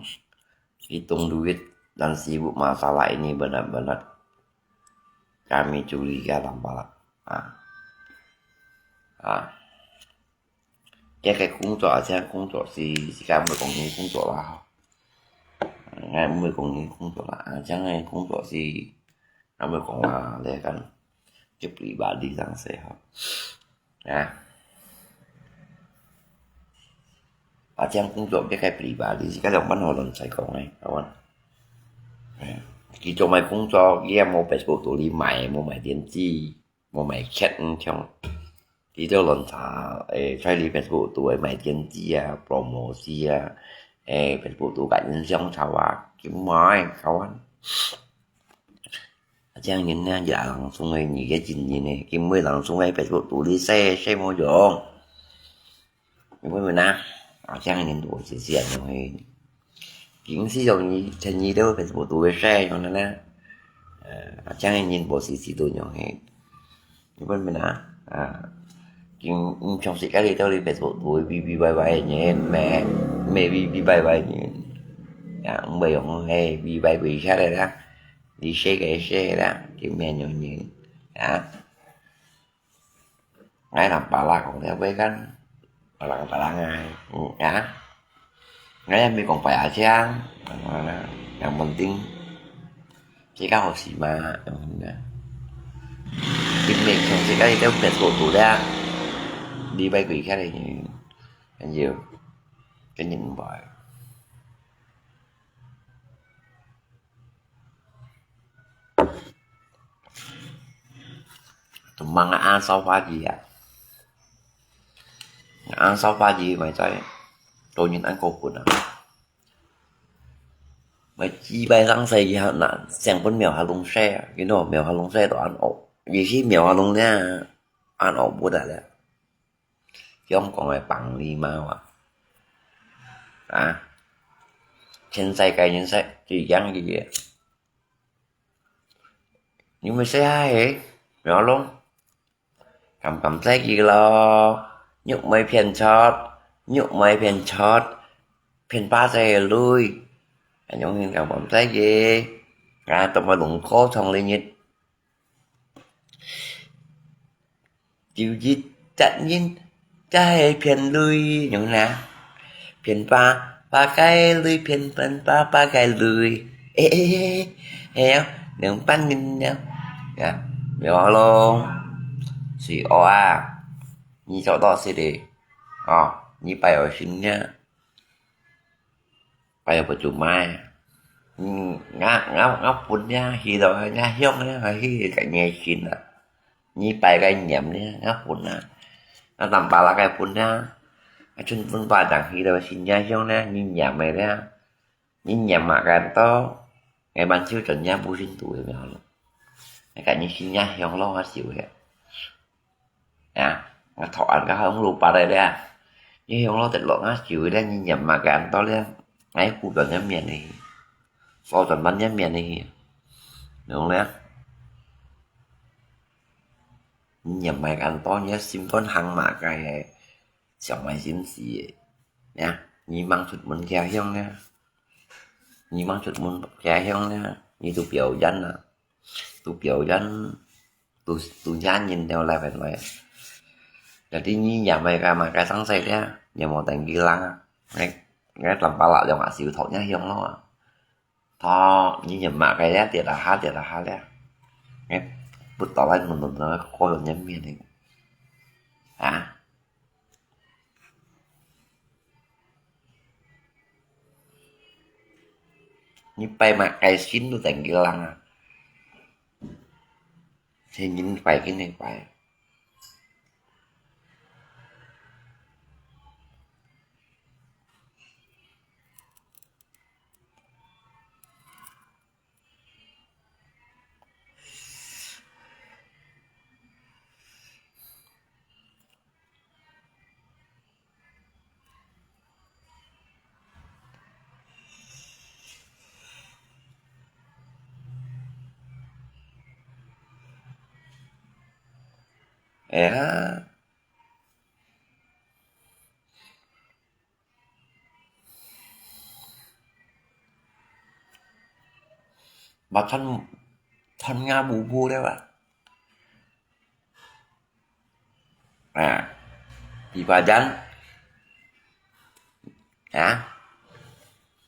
hitung duit dan sibuk masalah ini benar-benar kami curiga Tampalak. Ah. Ah. 這个工作啊，這工作是，是講毋會講佢工作啦，吼。哎，毋會講佢工作啦，啊，這个工作是，啊，毋會講啦，你講，就pribadi上勢，吼。啊。啊，這工作比較pribadi，是較兩般好人才講的，好無？哎，佢做麼工作，佢也無Facebook肚裡賣，無賣電子。 無賣劇，嗯，像佢兜亂查，誒，在你Facebook肚个賣電子啊、promosi啊，誒，Facebook肚个營銷操啊，佢賣，kawan。啊，這樣人呢，也langsung个，你个經驗呢，佢毋會langsung个Facebook肚裡寫，寫無用。 你問問啊，啊，這樣人多，是這樣个。平時容易，天天都Facebook肚个share樣个呢。呃，啊，這樣人無時時都樣个。你問問啊，啊，今，嗯，平時家裡都在Facebook肚嗶嗶歪歪个人，咩，咩嗶嗶歪歪个人。啊，毋會用嘿，嗶歪鬼下來啦，你share个share啦，就免用人，啊。 𠊎同Tampalak講了，會講，Tampalak，Tampalak啊，嗯，啊。𠊎也毋會講白話腔，啊，yang penting，自家好勢嘛，嗯，啊。佢每天自家一條Facebook肚了，禮拜幾下个人，還有，跟人毋會。 Tumang啊，燒花枝啊。啊，燒花枝，咪在，做人恁過分啊。咪幾擺上世以後，那，想分廟下弄事啊，you know，廟下弄事都恁惡，也是廟下弄呢，恁惡不得了。香港个Panglima啊，啊，全世界人識最驚佢个。 你毋使下去，廟下弄，感感謝佢咯。玉梅騙財，玉梅騙財，騙巴仔个鐳，恁樣先感感謝佢。啊，都無弄過從來日。 就一隻人，就係騙鐳，樣啦。騙巴，巴个鐳，騙騙巴，巴个鐳。誒誒誒，係啊，兩班人了。呀，廟下弄，水哦啊，你做到死的，哦，你拜有神呀。 Kaya percuma. Hmm, nga, nga, nga pun nia, hi tau nia hiong nia, hi ka nia sin a. Ni pai ka niam nia, nga pun a. Nga tam pala ka pun nia. A chun pun pa dang hi tau sin nia hiong nia, ni niam mai nia. Ni niam ma kan to. Ngai ban chiu chun nia bu sin tu nia lo. Ngai ka ni sin nia hiong lo ha siu he. Ya, nga thok an ka hong lu pa dai dia. Ni hiong lo tet lo nga siu dia ni niam ma kan to dia. Ngai hu don nia mian ni. So don ban nia mian ni. Nung dia. Ni niam ma kan to nia sim ton hang ma kai. Siang mai sim si. Ya, ni mang chut mun kia hiong nia. Ni mang chut mun kia hiong nia. Ni tu piau yan na. Tu piau yan. Tu, tu yan yin teo lai pen lai. Jadi ni niam mai ka ma ka sang sai dia. Ni mo tang ki lang. Ngai, ngai tam pala jong a siu thok nia hiong lo. Thok, ni niam ma ka dia, tia ta ha, tia ta ha dia. Ngai, put to lai mun mun ko nia mian ni. 啊？你拜麼个神都等佢人啊，係人拜佢你拜。哎呀，把穿穿牙布布的吧？啊，比巴掌啊，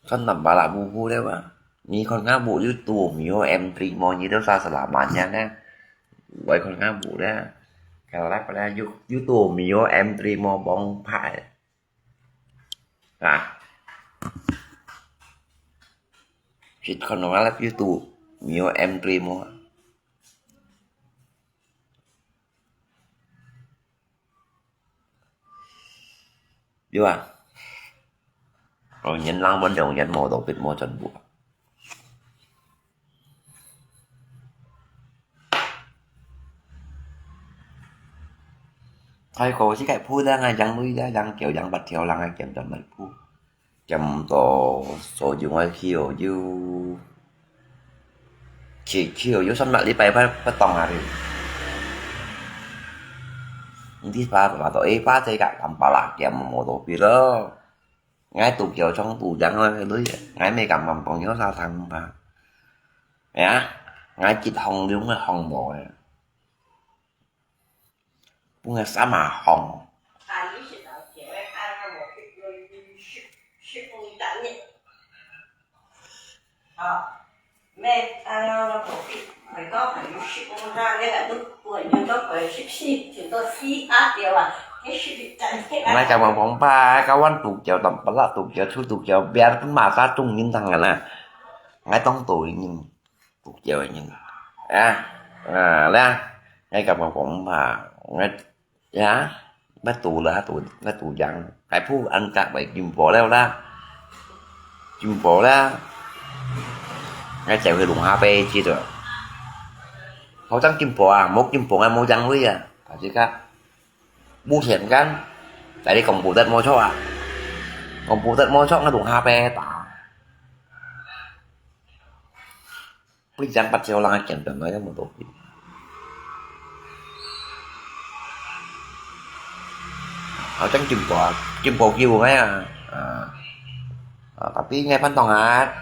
穿南巴拉布布的吧？你看牙布有多没有M three mo，你都啥是拉满呀呢？我看牙布的，kalau apa lah，有有多没有M three mo bong pai。 啊，一看到我來就堵，沒有M three mo。有啊，哦，人人問用人無到別無全部。 開口是該鋪的，啊，養鐳的，養狗養八條，人還減到乜鋪，減到所用个去哦，又去去哦，又三百禮拜不不當啊哩。你啲把把到A把這个，三百啦，減無到別咯。 𠊎都叫上都養𠊎个女，𠊎乜敢放放有啥生吧？哎呀，𠊎結項用个項目个，分个啥嘛項？𠊎敢講吧，kawan都叫，當不啦都叫，出都叫，biarpun masa中人tangan啊，𠊎當多人，都叫人，啊，啊，啦，𠊎敢講吧，𠊎 呀，乜堵啦，堵，乜堵樣，該鋪安格為金寶了啦，金寶啦，該就去弄下杯去了。好像金寶啊，無金寶啊，無樣位啊，啊，這個無錢幹，在你講不得無錯啊，講不得無錯，𠊎弄下杯打。 不然八九人簡單來，有無道理？好像金寶，金寶叫𠊎啊，啊，啊，tapi𠊎pandang啊，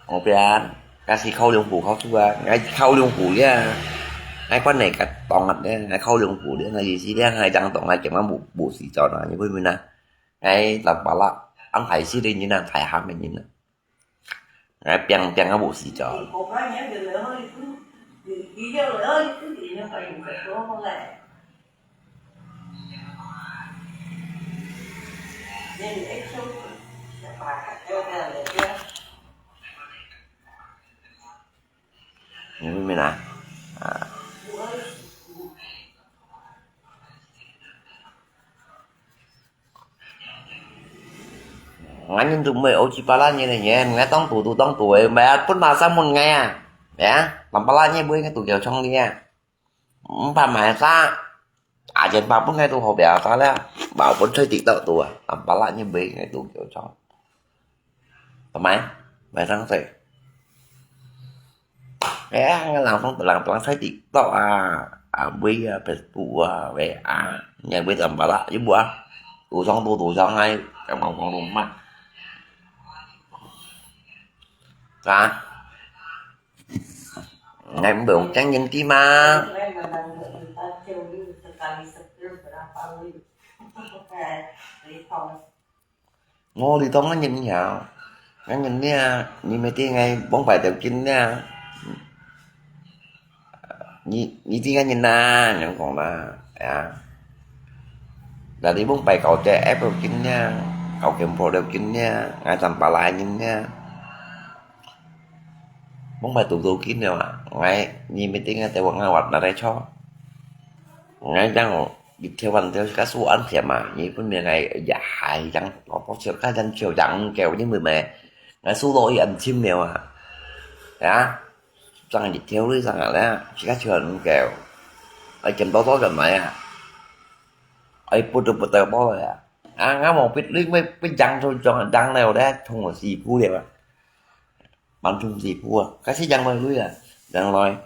後邊，該係靠兩步靠出啊，𠊎靠兩步呀，𠊎管你个當啊，𠊎靠兩步呀，𠊎意思呀，𠊎正當啊，今晚無，無時間啊，你明白嗎？𠊎老爸啦，安排事的人啊，排行的人啊。 𠊎拚拚啊無時間。你明白嗎？啊。 𠊎人都毋會學Cipala人个人，𠊎當多都當多个，毋係啊，分masa問𠊎啊，係啊，Cipala人會𠊎都叫上你啊，毋怕買啥，阿錢包分𠊎都好表啥了，包分吹滴到多啊，Cipala人會𠊎都叫上，做麼？買上勢。 哎呀，langsung tulang-tulang sai TikTok啊，啊，WA啊，Facebook啊，WA，你WA tambah lah，又buat，tuh song tuh tuh song ai，gampang-gampang rumah。啊，ngai belum ceng yang di ma。 Ngô đi tông ngân nhìn hả? Ngân nhìn nha, nhìn mày tiên ngày bóng bài tiểu kinh nha. Nhìn, nhìn tiên ngân nhìn nè, nhắn còn là, à. Tadi mông pai kau T F了緊呀，kau Kempot了緊呀，𠊎正巴拉人呀。Mông pai tu tu緊了啊，𠊎你meeting啊，在我ngawat na在cho。𠊎正一天晚上个手安全嘛，你分明𠊎也还正，我不晓得正就正够，因为咩，𠊎手落去安全了啊，啊，正一条路上啊咧，自家就能够，哎，见到多人来啊，哎，不得不得不了呀。 啊，ngah mò biết lui mới biết jang thôi, jang, jang leo đấy, thùng ở xì phu đấy mà. Bán thùng xì phu à, cái xí jang leo lui à. Jang leo,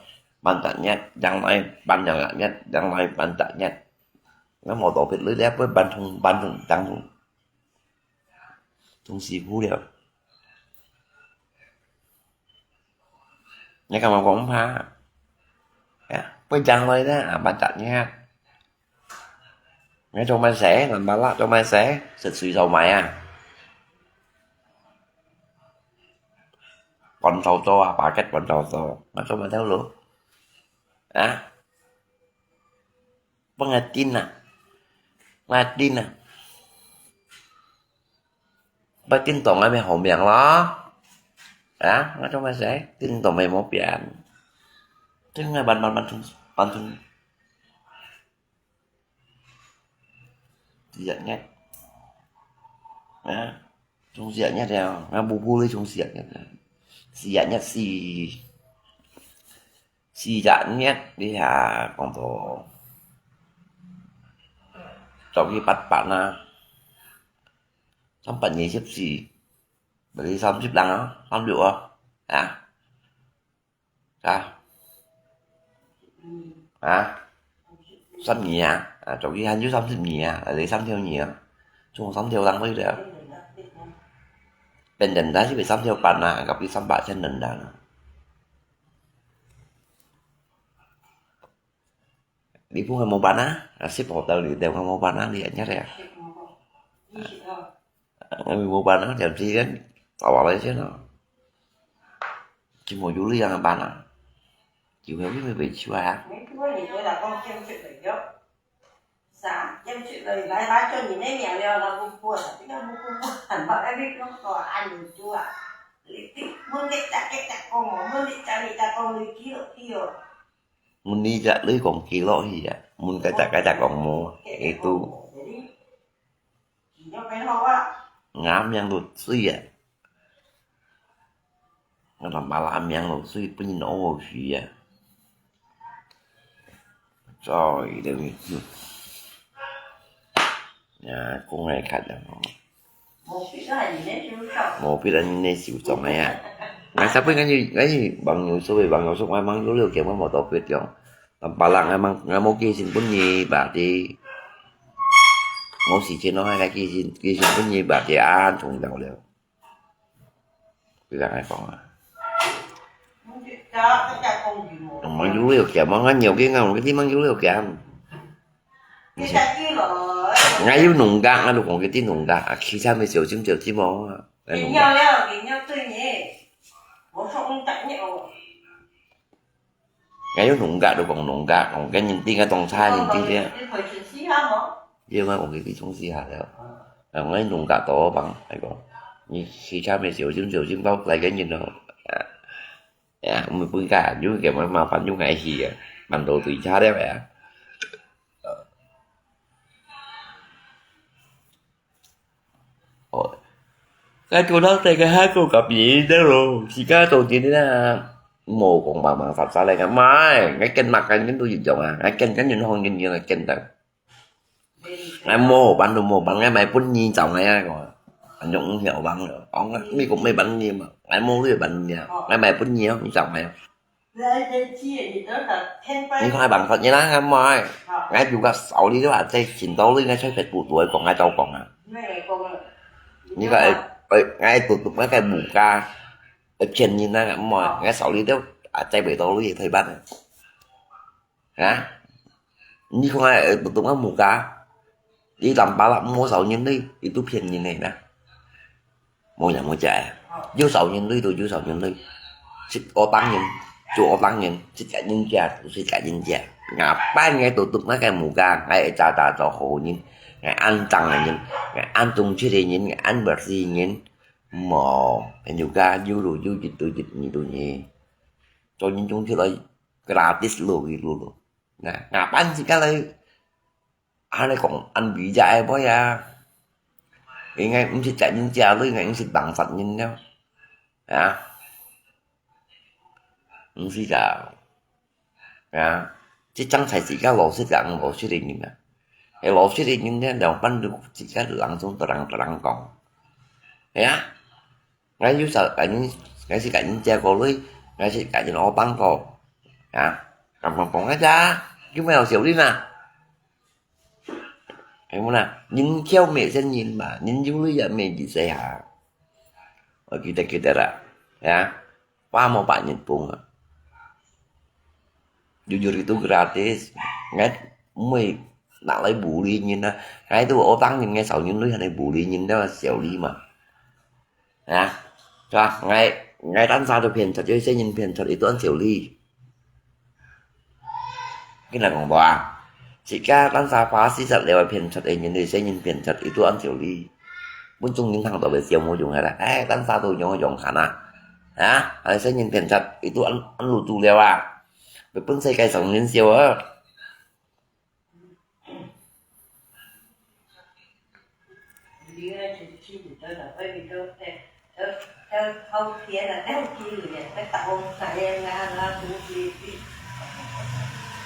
bán chả nhét, jang leo, bán chả nhét, jang leo, bán chả nhét. Ngah mò tỏ biết lui đấy, với bán thùng, bán thùng, jang thùng. Thùng xì phu đấy. Nhét cả mà cũng phá. Ya, với jang leo đấy, à, bán chả nhét. Nghe trong mai sẽ, làm ba lạ trong mai sẽ, sụt sùi sầu mày à. Còn sầu to à, bà kết còn sầu to. Mà trong mai theo lũ. À. Bác nghe tin à. Nghe tin à. Bác tin tổng ai mới hậu miệng lo. À, nghe trong mai sẽ, tin tổng mày mốt biển. Thế nghe bàn, bàn, bàn thùng, bàn thùng. Siat nyet. Hả? Chung siat nyet đeo. Ngah bu bu li chung siat nyet. Siat nyet si. Siat nyet đi hả, còn tổ. Trong khi bắt bạn à. Sắm bạn nhị xếp si. Bởi vì sắm xếp đằng đó. Sắm được à? Hả? Hả? Sắm nhị à? À, trong khi hẳn chứ sắm xếp nhị à? Ở đây sắm theo nhị à? Chung sắm theo đằng với đeo. Bên đằng đó chứ bị sắm theo bạn à, gặp cái sắm bạn trên đằng đó. Đi phung hay mua bán á, à, ship hotel đi đều không mua bán á, đi nhá đấy à. Người mua bán á, thì chỉ đến tao bảo đấy chứ nó. Chỉ mua du lịch ăn bán á. Chỉ hiểu biết mình bị chua hả? Mấy thứ này tôi là con kiêm chuyện đấy chứ. Sao? Kiêm chuyện rồi, lái, lái cho nhìn thấy mèo leo là buồn buồn, à? Tính là buồn buồn, hẳn bảo em biết nó có ăn được chưa? Lý tích, muốn cái chặt, cái chặt con mỏ, muốn cái chặt, cái chặt con lý ký được ký rồi. Mun ni jak lui kong ki lo hi ya. Mun ka jak ka jak kong mo. Itu. Ngam yang lut sui ya. Ngam malam yang lut sui pun no si ya. Rồi, đừng. Ya, cũng hay khát lắm. Mô phit anh nè siu chóng ai à. Ngai sa pui ngai ngai bang nyu su bang nyu su ngai mang yu liu kiam ngai mô tô pit yong. Tam pa lang ngai mang ngai mô ki sin pun nyi ba ti. Mô si chen no hai ngai ki sin ki sin pun nyi ba ti an chung dau liu. Bi lang ngai kong à. Mang yu liu kiam mang ngai nhiều ki ngai mô ki ti mang yu liu kiam. Ngai yu nung gak ngai lu kong ki ti nung gak. Khi cha mi siu chim siu chim mô. Ngai nung gak. Ngai yu nung gak lu kong nung gak kong ki nyin ti ngai tong cha nyin ti ti. Yu ngai kong ki ti chung si ha liu. Ngai nung gak to bang ngai kong. Ni khi cha mi siu chim siu chim bao lai ki nyin lo. Ya, mui pun ka yu kiam ma ma pan yu ngai hi ya. Man do tui cha liu ya. Ôi. Cái cô đó thì cái hát cô cặp gì đó luôn. Thì cái đầu tiên đó là mô kong bang bang sat sat lai ngai mai. Ngai ken mak kan ken tu yu jong à. Ngai ken kan yu hong ken yu ngai ken tang. Ngai mô ban lu mô ban ngai mai pun nyi chao ngai à ko. Anh jong ung hiao bang lo. Ong mi kong mai ban nyi ma. Ngai mô lu ban nyi. Ngai mai pun nyi ong chao ngai. Ni khai bang kot nyi na ngai mai. Ngai yu ka sao li tu a, zai chin to li ngai choi phet bu tu kong ngai tao kong a. Ni ka ai, ai, ngai tu tu ngai kai bu ka. Ai pian nyi na ngai mai. Ngai sao li tu a, zai bei to li thoi ban. Hả? Ni kong ngai tu tu ngai bu ka. Đi làm ba lắm mua sao nyi ni, itu pian nyi ni na. Mô ya mô cha. Yu sao nyin lui tu yu sao nyin lui. Sit ô tang nyin, chu ô tang nyin, sit ka nyin cha, tu sit ka nyin cha. Nga pai ngai tu tuk na kai mu ka, ngai cha ta cho ho nyin. ，𠊎恁正个人，𠊎恁忠直个人，𠊎恁worthy个人，無，朋友家有路有一對一二對二，做人忠直來gratis路个路路。那，𠊎辦自家來，恁呢講，恁比較愛會啊。應該毋識責任家累，應該毋識辦法人了。啊？毋識啊。 啊，這正才自家老實人，老實个人啊。係老實个人呢，兩半路自家人中得人得人講。係啊，𠊎有時𠊎人，𠊎是甲人借過鐳，𠊎是甲人學當過。啊，講講講啊，有沒有小利呢？ 係無啦？人巧莫像人嘛，人有鐳也莫一世下。𠊎記得記得啦，啊，爸無把人分啊。有有itu gratis，𠊎毋會拿來bully人啊。𠊎都學當人，𠊎少人鐳還來bully人，這小利嘛。 啊，係吧？𠊎，𠊎單儕都騙出，有些人騙出，itu恁少利。跟人講無啊？自家單儕花四十了騙出个人，有些人騙出，itu恁少利。分眾人聽到个笑無用个啦。哎，單儕都用用看啊。啊，有些人騙出，itu恁，恁路做了啊。分世界上人笑啊。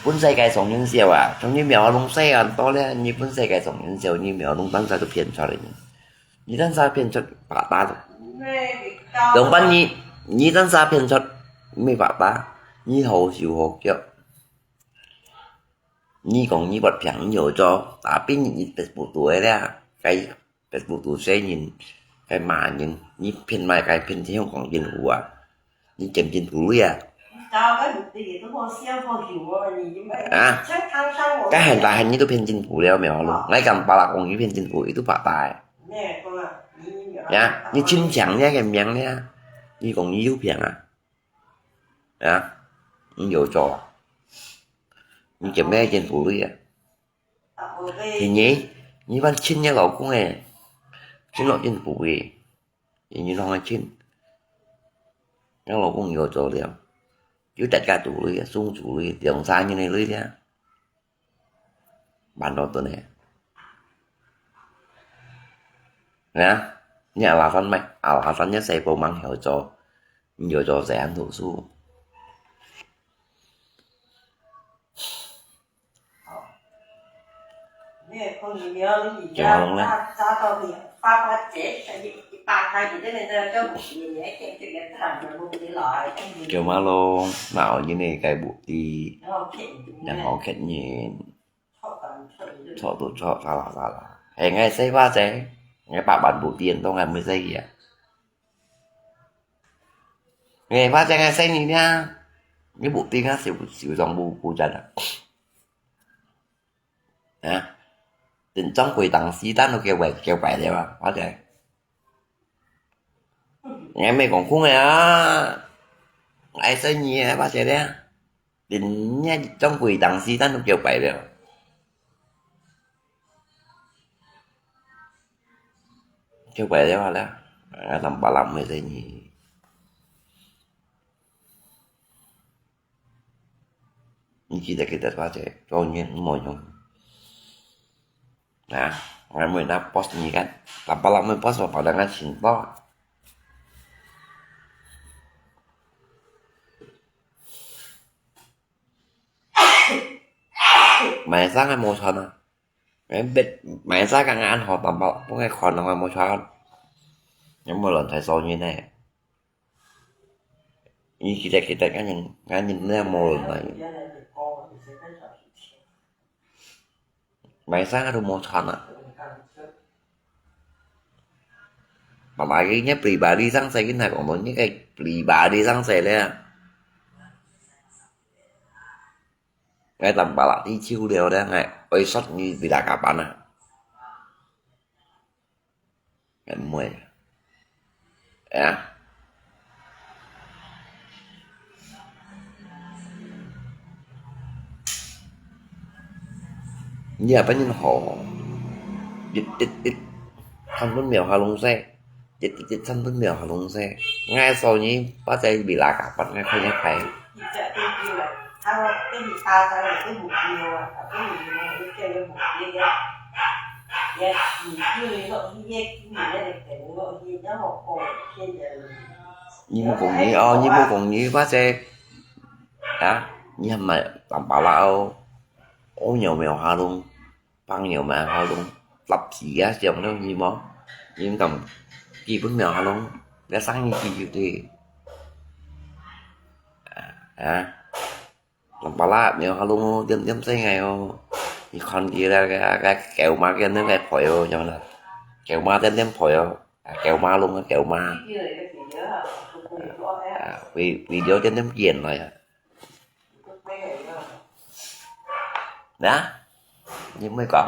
分世界上人笑啊，從你苗龍細漢到咧，你分世界上人笑，你苗龍單儕都騙出來呢。你單儕騙出白搭了。兩班你，你單儕騙出，沒白搭，你好手好腳。 你講你發病，你有做，tapi你Facebook度个咧，該Facebook度寫人，該罵人，你騙麼个騙香港政府啊？你佔政府鐳啊？啊？該現在你都騙政府了，沒有咯？𠊎敢巴拉講你騙政府，itu白搭个。呀，你親像你个名咧，你講你有病啊？ 啊，你有做，你做麼个政府鐳啊？第二，你摎親个老公个，親落政府个，你同佢親，你老公有做了，有大家做鐳啊，送做鐳，兩三年个鐳啊。 辦到等呢。啊，你alasan麼个？Alasan你細胞吂曉做，你有做細漢讀書。九馬龍呢？九馬龍，哪有你个bukti？然後騙人。 錯都錯，沙啦沙啦。係𠊎細巴仔，𠊎百萬bukti都還無使去啊。𠊎巴仔𠊎細人啊，你bukti啊，少少上無負責啊。啊，連掌櫃當時單都叫壞叫壞了啊，巴仔。 𠊎毋係講空个啊，𠊎細人个，巴姐咧，連若掌櫃當時單都叫壞了，叫壞了啦，啊，nampak lama細人。 你記得記得，巴姐，做人無用。啊，𠊎每日post你看，tanpa lama post，我跑到那尋到。買衫還無穿啊？哎，別，買衫剛剛好，tanpa，不該看的話無穿。有無人在說你呢？ 你記得記得，𠊎人，𠊎人那無人來。買衫都無穿啊。Apalagi你pribadi上勢，你還講到你个pribadi上勢咧。𠊎tanpa lagi去了咧，𠊎愛說你bila kapan啊？ Kan muai. Ya. Ni apa ni ho? 一一一，看分秒下弄勢，一一一看分秒下弄勢。𠊎所以，把這米拉嘎巴，𠊎看一排。你無講你哦，你無講你，把這，啊，你還買淡薄啦哦，哦，有沒有下弄？ 朋友嘛，好弄，lapsi啊，像弄你無？你敢基本上好弄，你生意機就對。啊，攏巴拉，無好弄哦，點點細个哦。你看佢啦，个个狗嫲个那个陪哦，像啦，狗嫲點點陪哦，啊，狗嫲弄啊，狗嫲。啊，為為了點點見來啊。 啊？你毋會講？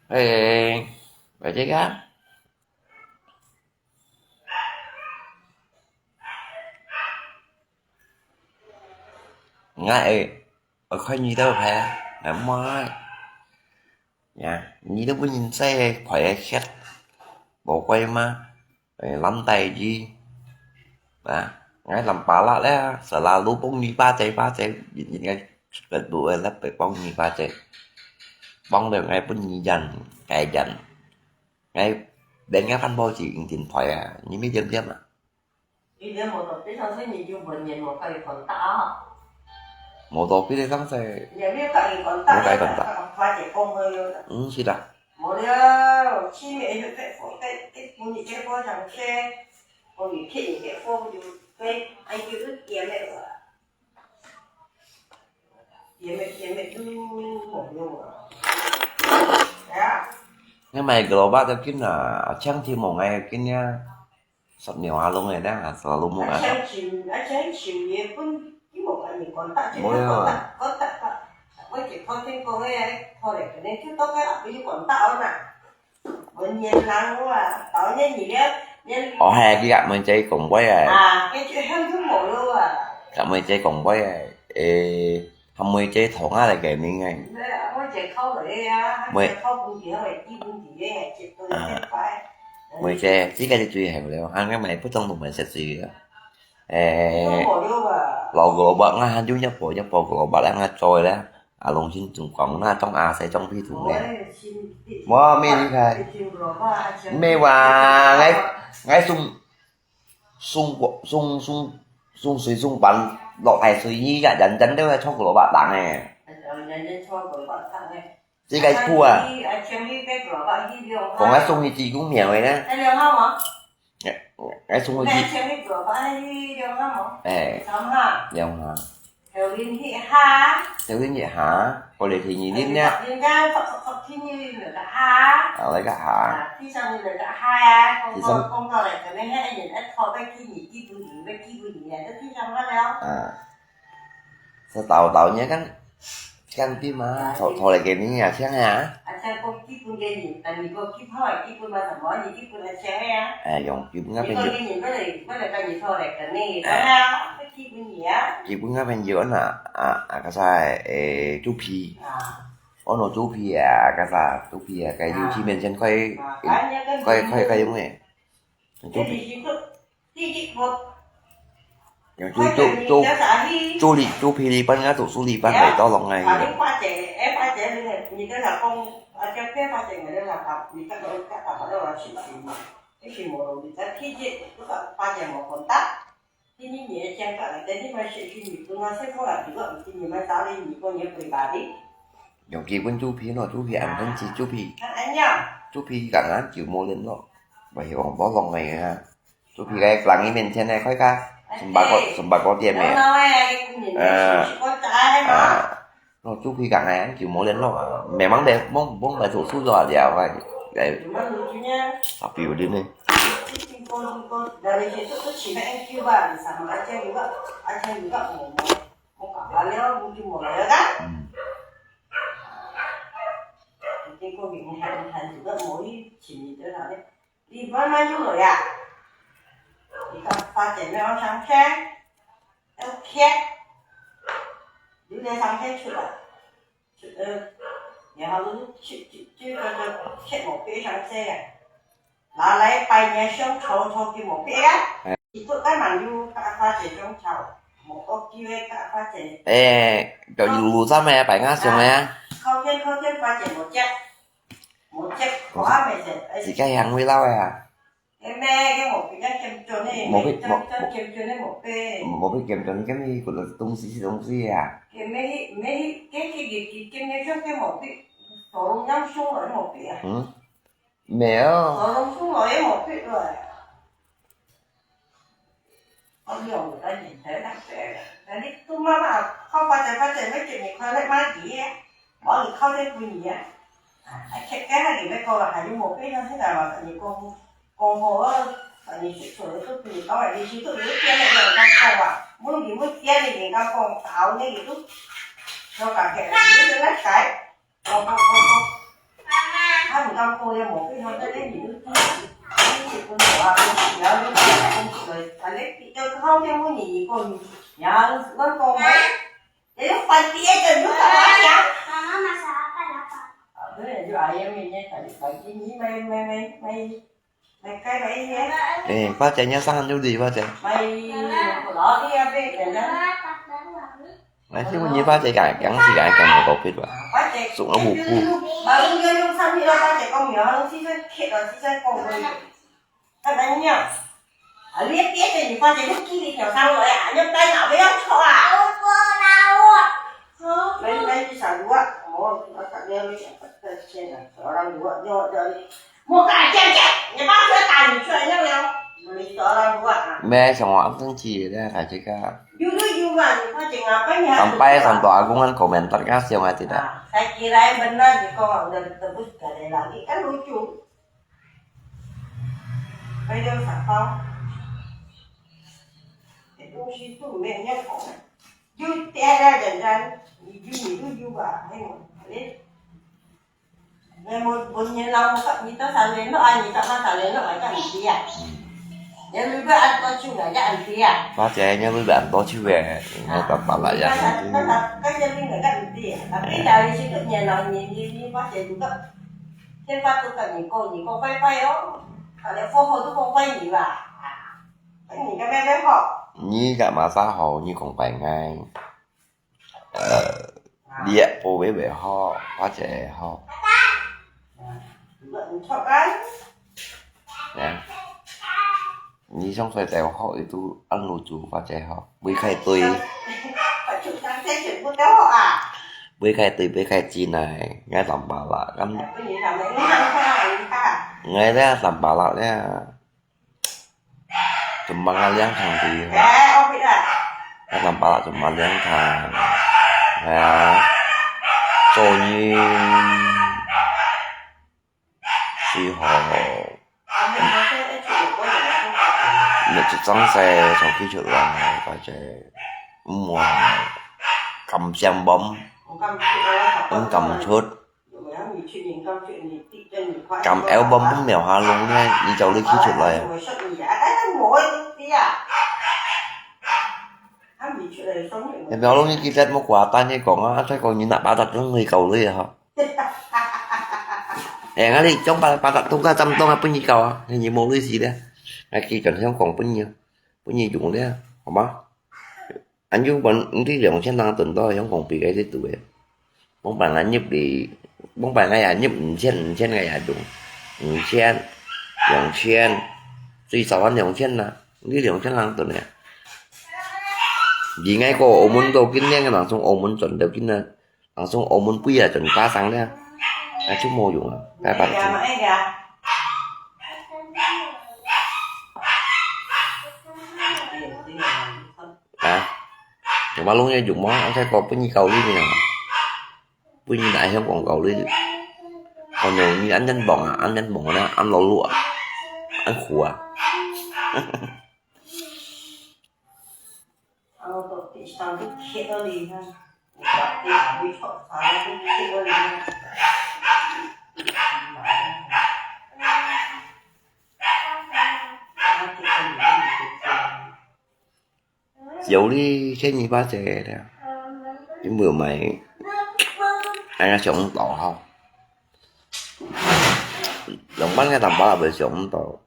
誒，或者啊？𠊎會，會看你兜牌，𠊎毋愛。 呀，你都分人使个，壞个血，無怪嘛，誒，爛底子，啊，𠊎攏巴拉咧，selalu幫你巴嘴巴嘴，應該全部个咧，幫你巴嘴，幫了𠊎分你贏，該贏，𠊎連个飯包子已經壞啊，你毋點點啊？ 你這無道理，上次你就問人無佮佢講答啊。無道理个上次。你也無佮佢講答，無佮佢講答。發姐講个喲。嗯，是啦。無了，前面就這這這分你這個上車，我你騙你這個就對，哎，就是點了啦。點了點了就無用了。哎呀。你買个蘿蔔都緊啊，青天無愛緊呀。 十秒啊，弄个呢，十六目啊。啊，像樹，啊，像樹葉分，你無佮人講答，就無呀。講答，講答，答。我一頭先講个，拖來可能就到該啊，不是講答哦呐。文言人話，到年你了，年哦，係，佢佮妹仔講話啊。啊，該就向都無了啊。佮妹仔講話啊，誒， 還妹仔同下來个名哎。妹，妹仔，這個就最好了，還个買不中都買食水个。誒，老蘿蔔，𠊎還有一包，一包蘿蔔，𠊎做个咧。啊，龍心總講，那種阿細種屁蟲咧。我沒離開。沒哇，𠊎，𠊎送 送，送，送，送水送飯，落大水雨个，人人都愛坐蘿蔔凳个。人人坐蘿蔔凳个。這個苦啊。啊，像你，啊，像你買蘿蔔去兩下。講啊，送去濟公廟个呢。哎，兩下無？哎，哎，送去濟，買像你蘿蔔去兩下無？哎，三下。兩下。 頭暈一下。頭暈一下，過來第二日呢？人家昨，昨，昨天你來个下。啊，來个下。啊，第三日來个下啊，講，第三，講，講到來，可能那個人愛拖，要去你，去不你，要去不你啊，就第三下了。啊，是倒倒呢，看，看病嘛，拖，拖來給你啊，聽啊。啊，像講基本个人，但你講基本，基本嘛，什麼？你基本个錢个啊。哎，用基本个朋友。你講个人，不能，不能跟你拖來跟你，對啊，基本你啊。基本个朋友啊，啊，啊，該啥，誒，豬皮。啊。哦，喏，豬皮啊，該啥，豬皮啊，該有幾面前開，啊，開，開，開用个。豬皮。 用豬，豬，豬，豬皮，豬皮里班啊，讀書里班來到弄个。用基本豬皮咯，豬皮恁分析，豬皮。豬皮講啊，就無聯絡，毋係往無弄个啊。 豬皮个人个面前呢，開个sembako，sembako店个。啊，啊，喏，豬皮講个，就無聯絡啊，memang得，無，無來讀書就了，哎，哎，tapi有點呢。嗯。 你慢慢用來呀。你看，發展要上天，要天，有點上天去了，去，呃，然後就就就就就就切無必要上這啊。拿來拜年香草草就無必要啊。哎。佢都該蠻有花姐種草，無多機會甲花姐。哎，就有路站个，拜亞香个啊。靠近靠近花姐無接，無接，我還沒接。哎。自家香味道个啊。 該咩，該無必要減準呢，無必，無，無，減準呢無必。無必減準，該咩，佢个東西係東西啊。該咩，咩，該，該，該，該咩，像該無必，所有人送來無必啊。嗯，沒有。所有人送來也無必了。我用个人才那个，那你都媽媽，好發展發展，要給你快樂買嘢，我你靠這分你啊。啊，該，該，該，你要講了，還有無必要，現在嘛，你講。 講好啊，反正出去都比較晚，你去都有點那个人家講啊，問你問點的人家講，搞那个都，小感觉，你就那改，讲讲讲讲，他们讲讲也无必要在那里，你去跟我啊，不要你讲出来，反正比较好点问你，你讲你，然后乱讲呗，也就反对的，你干嘛讲？妈妈，妈妈，啥？爸爸。啊，对，就哎呀，明天反正反正你买买买买。 哎，花姐，你要上路的，花姐。来，请问你花姐敢，敢是敢，敢无狗屁吧？送了五步。莫跟他讲讲，你爸说打你出来尿尿，你说了不啊？没想法，生气了，还这个。有有有啊，你快点啊，快点啊。Sampai santo agung kan komentar kan siang hati dah. Ah, saya kira yang benar di kau udah tebus gak ada lagi kan lucu. Kaya siapa? Itu situ meknya kau. Jut tiada dan dan. Jut itu juga. Ayo. Ayo. 你無，無聯絡，你到三聯絡啊，你做麼三聯絡啊？該毋知啊？你女朋友恁多手啊，該毋知啊？花姐，你女朋友恁多手个，你爸爸啦呀。該，該，該，該你女朋友該毋知啊？tapi dari situ聯絡，你，你，你花姐都个，電話都跟你講，你講拜拜哦，啊，你好好都講拜你啦，啊，你个咩咩好？你个麼儕好？你講拜𠊎。 呃，你也無會會好，花姐好。啊，你上衰就好，佢都恁路做，花姐好，會開對。會開對，會開進來，𠊎三百啦，咁。𠊎這三百啦，這。 Cuma ngaliang kang di. Nang pala cuma liang kang. Ya. Sonyin. Sihok. Nè chit chang se, chong ki chut lang, ka che. Mua. Kam siam bom. Ung kam chut. Kam eo bom bung miao ha lung ne, ni chau lui ki chut lai. Miao lung ni ki tet mo kua ta ni kong a, sai kong ni nak pa tat lung lui kau lui ha. Eh, ngali chong pa, pa tat tung ka cham tong a pun ni kau a, ni mo lui si de. Ngai ki chon hiong kong pun ni, pun ni yung de, hop ma? Anh chú vẫn đi lòng chen đang tuần đó, không còn bị cái tết tuổi. Bóng bàn ngã nhịp đi, bóng bàn ngay à nhịp chen, chen ngay à đúng. Chen, lòng chen. Tuy sao anh lòng chen nè, đi lòng chen đang tuần nè. Vì ngay cô ổ muốn đâu kinh niên, cái làng sông ổ muốn chuẩn đâu kinh nè. Làng sông ổ muốn bây giờ chuẩn phá sáng nè. Ai chú mô dùng à, cái bạn chú. Hả? Mà lúc này dùng món ăn cái con bún ni kau lui nè. Bún ni nãy không còn kau lui. Còn nhiều như ăn nhân bỏng à, ăn nhân bỏng nè, ăn lẩu lụa. Ăn khua. Chiều đi, thế nhìn ba chè nè. Cái mười mấy. Anh nó sống tỏ không? 兩萬个淡薄仔會想毋到。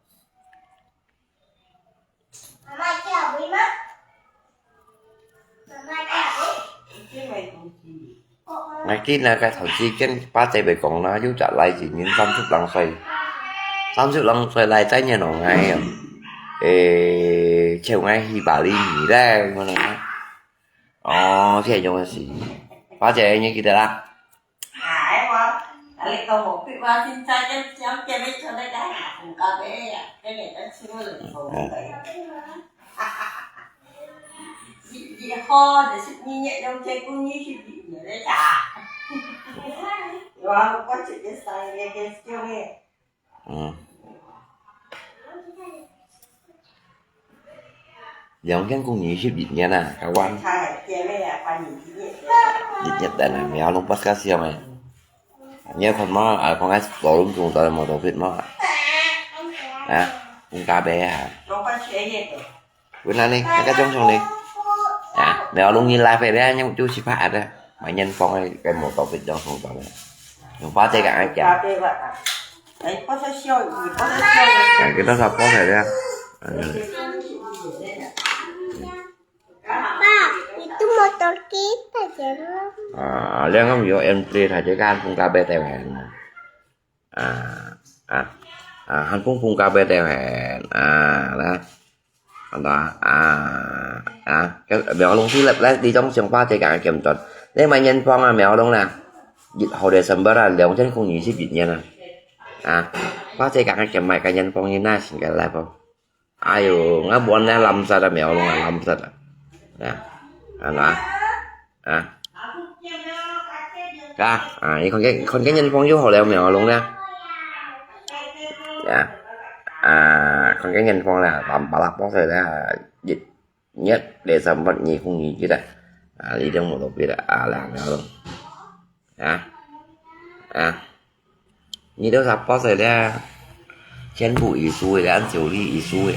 𠊎記得該頭先跟巴姐會講啦，有隻倈仔今年三十零歲，三十零歲倈仔在年老，𠊎啊，誒，請𠊎去巴黎呢咧，可能啊。哦，這種个事，巴姐你記得啦？哎，我，啊，你講無必要，現在跟小姐妹出來个，紅咖啡啊，跟人家出來紅咖啡。 一，一號就是二月兩千二十一年个啥？我，我直接三月个九月。嗯。兩千空二十一年啊，kawan。一月等啊，苗龍不是搞笑咩？你要看嘛，啊，講該老龍中到毛肚皮嘛？啊，紅咖啡啊。 Buat apa ni? Agak jong jong ni. Ya, mèo lông nhìn lại về đây, nhưng chú chỉ phải ada. Mà nhân phong cái, cái một tổ vịt jong phong tao. Yung pa che cả ai chả. Cái đó sao có thể đấy. Ba, itu motor kita, Jero. À, liang ngắm yo em tê thả chế gan phong ta bê tèo hẹn. À, à, à, hàn phong phong ta bê tèo hẹn. À, đó. Hàn đó. À, à, cái mèo lông phi lep lep đi trong trường pa che cả kiểm chuẩn. Nên mà nhân phong à mèo lông nè. Dịch hồi December là liang chân không nhị ship dịch nhân à. À, pa che cả kiểm mày cái nhân phong như na xin cái lep phong. Ai yo, ngă buôn nè lăm sat à, mèo lông à lăm sat à. Nè. Hàn đó. À. Ka, à, 你看見，看見人朋友好了，苗龍呢？啊，啊，看見人朋友了，lăm pala pok saya dah, 一月二十八，二零二一啊，啊，你等我都別了，啊，兩苗龍，啊，啊。 你都啥包仔了？全部藝術个，按照你藝術个。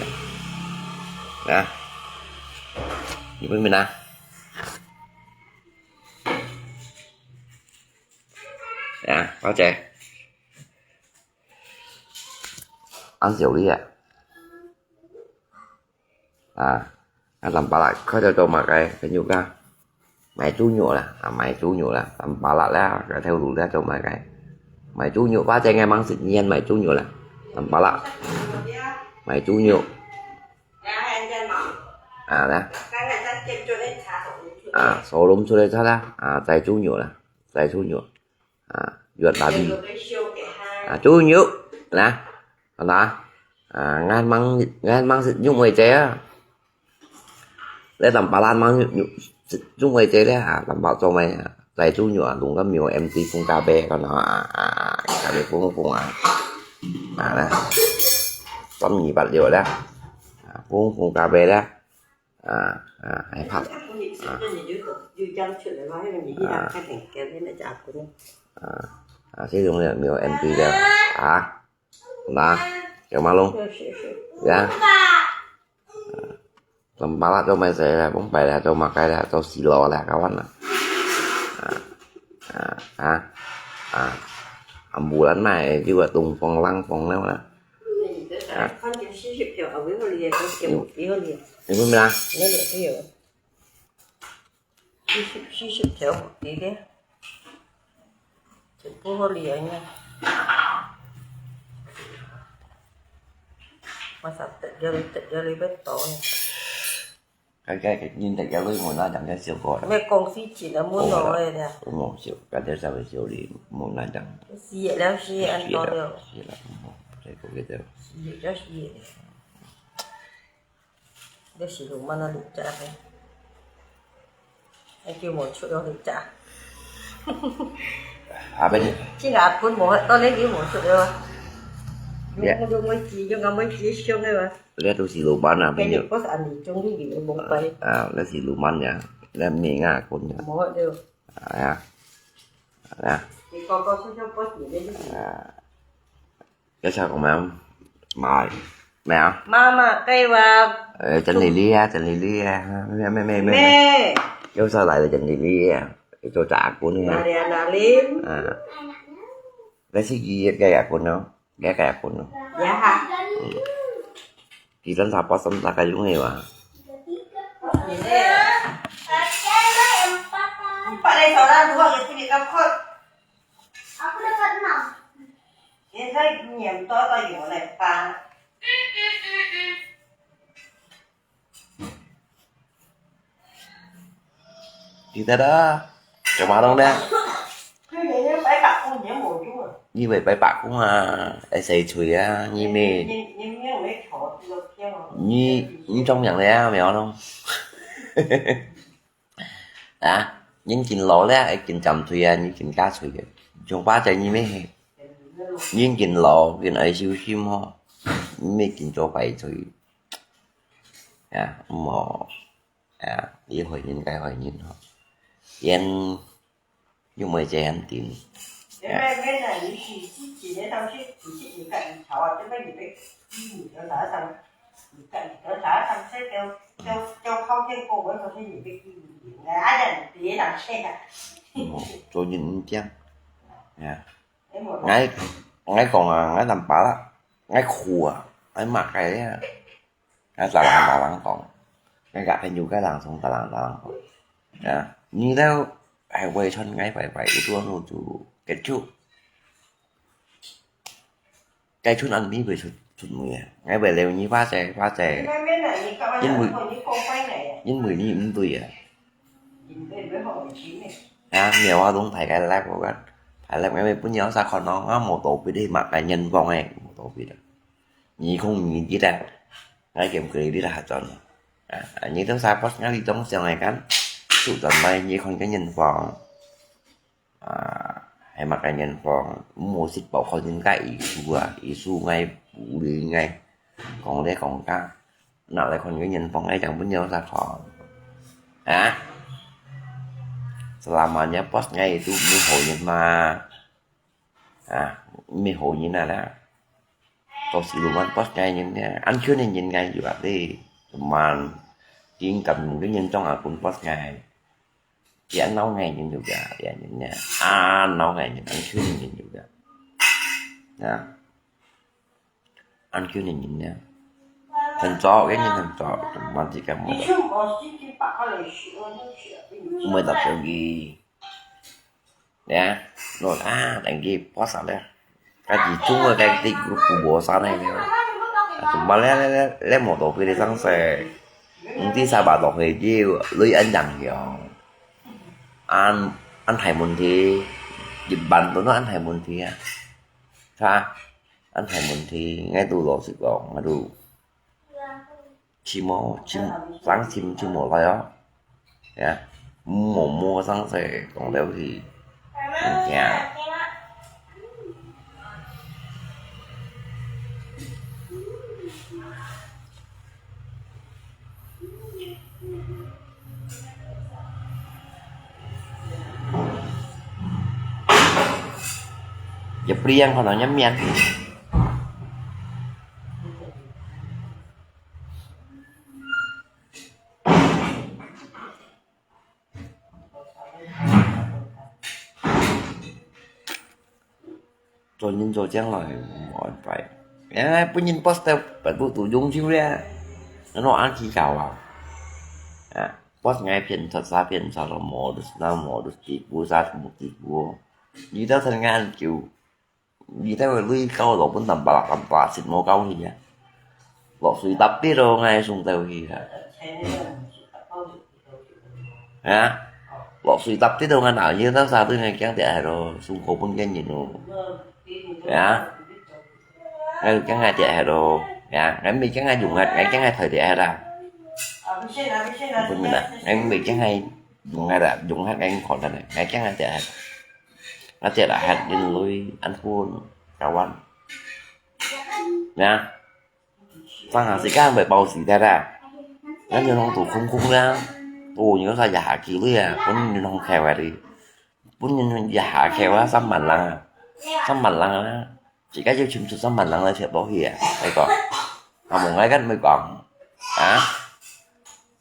啊？你明白啊？啊，包仔。按照你啊。 啊，啊，lăm pala，佢就做麼个？跟住講，賣豬肉啦，啊，賣豬肉啦，lăm pala啦，該條路啦，做麼个？賣豬肉，反正𠊎吂識念賣豬肉啦，lăm pala，賣豬肉。啊，啦。啊，showroom出來出啦，啊，載豬肉啦，載豬肉。 啊，越南語。啊，豬肉，nè，hàn đó. À, ngan mang, ngan mang sit nhung môi che à. Lê tầm bà lan mang nhung, nhung môi che lê à, tầm bảo cho mày à. Tại chú nhựa đúng cái miêu em tí phun cà phê con nó à, à, à, cà phê phun phun à. À, nè. Tấm nhị bát liều đó. À, phun phun cà phê đó. À, à, hay phạt. À. À, à, sử dụng là miêu em tí đó. À, đó, kiểu mà luôn. Dạ. À, tầm ba lát cho mày sẽ là bóng bay là cho mà cái là cho xì lò là các bạn ạ. À, à, à. À, ambulan mày chứ là tung phong lăng phong leo nè. À. Em không biết. Cái ship, ship, ship theo một tí đấy. Chỉ có có liền nha. Mà sao tết giờ, tết giờ đi bếp tối. Cái, cái, cái, nhìn thấy cái lưới mùa nó chẳng cái siêu gọi. Mẹ con phi chỉ là muốn nói nè. Ủng hộ siêu, cái thế sao siêu đi mùa nó chẳng. Xì vậy đó, xì ăn to được. Xì là ủng hộ. Cái cô cái tao. Xì vậy đó, xì vậy. Để xì lù mà nó được trả thế. Anh kêu một chút đó được trả. À, bên Chứ ngà phun một hết, tôi lấy cái một chút đó. Dạ. Đúng, đúng, mới chỉ, cho ngà mới chỉ xương đây mà. Lẽ tôi xì lù bắn à, Cái bên này có ăn thì trông cái gì cũng bông bay. À, lẽ xì lù bắn nhá. Lẽ mì ngà cuốn nhá. Một hết đều. À, dạ. Dạ. Thì con, con xúc xúc có gì đấy chứ. À. Cái sao còn mà không? Mày. Mẹ hả? Mà, mà, cái mà Ờ, Trần Lily á, Trần Lily á. Mẹ, mẹ, mẹ, mẹ. Mẹ. Cái sao lại là Trần Lily á? Cái cô trả của nó. Mariana Lim. À. Cái xí gì cái gạt của nó? Dia kaya pun. Ya ha. Kita sa bosan sa kayu ngai wa. Ini. Empat dari saudara dua ke sini kapot. Aku dapat enam. Kita nyentok atau gimana, Pak? Kita dah. Kemana dah? 佢年年擺白工，年無用啊。你會擺白工啊，會洗喙啊，你咩？年年年年會吵，這個天哦。你你中獎了沒有咯？啊，人緊老了，會緊尖喙啊，你緊加喙个，像巴仔你咩？人緊老，緊愛小心吼，你咩緊做壞喙。啊，毋好。 啊，你害人該害人吼。人又毋會這樣定。因為原來你是自己个東西，不是你跟人吵啊，這個你被逼你的啥上，你跟你的啥上，這就就就靠近過，我說是你被逼你的，哎呀，你別當切啊。哦，做人毋講，啊。哎，我，𠊎，𠊎講啊，𠊎南巴啦，𠊎苦啊，𠊎罵該啊。 𠊎逐人逐人講，𠊎个朋友个人從逐人逐人講。啊，你兜還會傳𠊎拜拜，一段路就結束。該出安咪會出出門啊，𠊎會留你巴仔巴仔，因為因為你毋對啊。啊，苗啊，攏大家來我个，大家來，𠊎會分你啥看咯，啊，無道理的嘛，該人講誒，無道理的。 二空二一啊，𠊎兼佢哩啦轉。啊，你兜啥boss𠊎哩當想个kan，就轉來你看个人況。啊，係麼个人況，無識報看人家意思啊，意思𠊎無理𠊎，講咧講家，拿來看个人況，𠊎講分你啥看。啊？Selamanya boss𠊎itu無好人嘛。 啊，毋係好人啊啦。到時路慢boss𠊎人呢，安全个人𠊎有啊咧，慢，緊感動个人總啊分boss𠊎，也鬧𠊎人有个，也人呢，啊，鬧𠊎人，安全个人有个。啊，安全个人呢，很早，个人很早，慢啲个，慢啲。毋會搭手機。 Ya, lo ah, lagi puasa le. Kaji chung ka ti group ku bosan ai le. Cuma le le le le motor pilih sang se. Nanti sabar to he ji, lui an jang yo. An an hai mun ti. Jiban tu no an hai mun ti ya. Sa an hai mun ti, ngai tu lo si ko, ngai tu. 尋無，尋，生尋，尋無來哦。Ya，無無生勢講了去，毋驚。Dia beli yang kono nyamian. Cho nên cho chăng là một phải. Ya, pun nyin post tao, phải tụ tụ dung chiu le. Nó ăn khi cao à. À, post ngai phiền thật xa phiền xa là mò được, là mò được kịp bu, xa được kịp bu. Đi tao thân ngan kiểu. Đi tao lui cao lộc pun tầm ba tầm ba xịt mò cao hi ya. Lộc suy tập đi đâu ngai sung tao hi ha. Ha? Lộc suy tập đi đâu ngai nào như tao xa tui ngai kiang tiệt hai đâu, sung khổ pun kiang nhìn đâu. Ya? Ngai kiang ngai tiệt hai đâu. Ya? Ngai mi kiang ngai dùng ngai, ngai kiang ngai thời tiệt hai đâu. Pun mi na, ngai mi kiang ngai dùng ngai đã, dùng ngai ngai khỏi ta này, ngai kiang ngai tiệt hai. Ngai tiệt là hai đến lui ăn phun, kawan. Ya? Sang hàng xịt kan phải bao xịt tiệt à. Ngai nhìn hông tụ khung khung ra. Tụ như sa ya hả kì lui à, pun nhìn hông khéo à đi. Pun nhìn ya hả khéo à, sắm mặn lăng à. Sắm mặn lăng à. Chỉ cái chiêu chim chụp sắm mặn lăng là thiệt bảo hiểm. Đây có. À, một ngày cắt mới còn. À.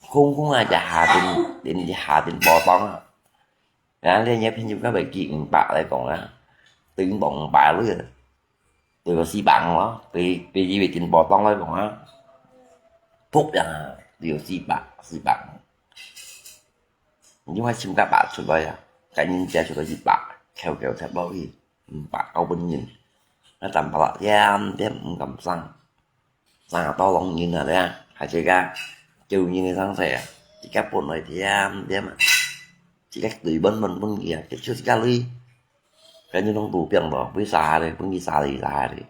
Khung khung à, ya hả tình, tình ya hả tình bỏ tong à. Nè, liên nhé phiên chụp các bài kỹ ứng bạ đây còn à. Tính bóng bạ lui à. 都有四百咯，比，比以前進步當來講啊，噗呀，都有四百，四百。你還尋个八出來啊，該人借出來一百，扣扣貼落去，五百交分人。該淡薄仔恬恬毋敢生，生到老人啊咧，還自家救人个生勢啊，自家本來恬恬啊，自家對本本分佢啊，就自家累。 該你攏肚病咯，為啥咧？分佢啥咧，啥咧？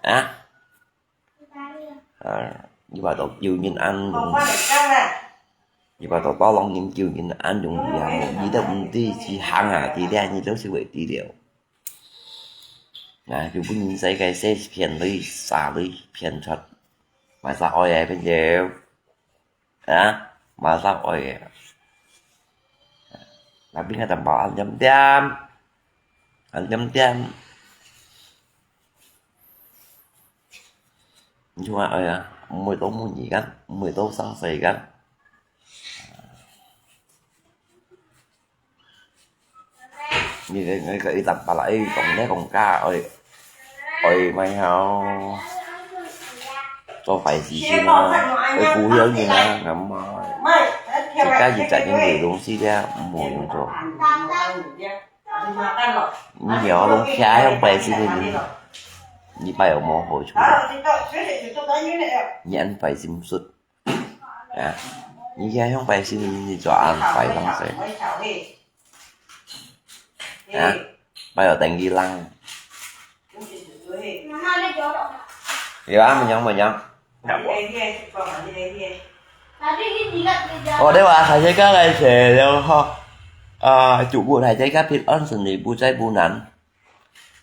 啊？啊，你話到救人恁容易，你話到到老人救人恁容易啊？無，你都毋知去行啊，知咧，你都是會知了。啊，就分人使个洗騙鐳、沙鐳騙出，買啥愛个朋友。 啊，masak oi. Tapi nggak tambah ăn chấm chấm. Ăn chấm chấm. Cuma oi à, mười tô mười gì kan, mười tô sang sei kan. Ni cái, cái, cái tầm bà lại còn nét còn ca ơi. Ơi mày hao. Cho phải gì chứ mà. Ơi cú hiếu gì mà ngắm mà. Chỉ cái gì chạy những người đúng xí đĩa, mùi đúng rồi. Ni nhiều đúng kia không phải xí đi. Ni phải ở mô hồi chú. Ni ăn phải xí một suất. À, ni kia không phải xí ni, ni cho ăn phải lắm rồi. À, phải ở tỉnh đi lăng. Iya, menyang, menyang. Ồ, đây là thầy thấy các ngày sẽ đều ho. À, chủ bộ thầy thấy các thịt ớt sừng thì bu cháy bu nắn.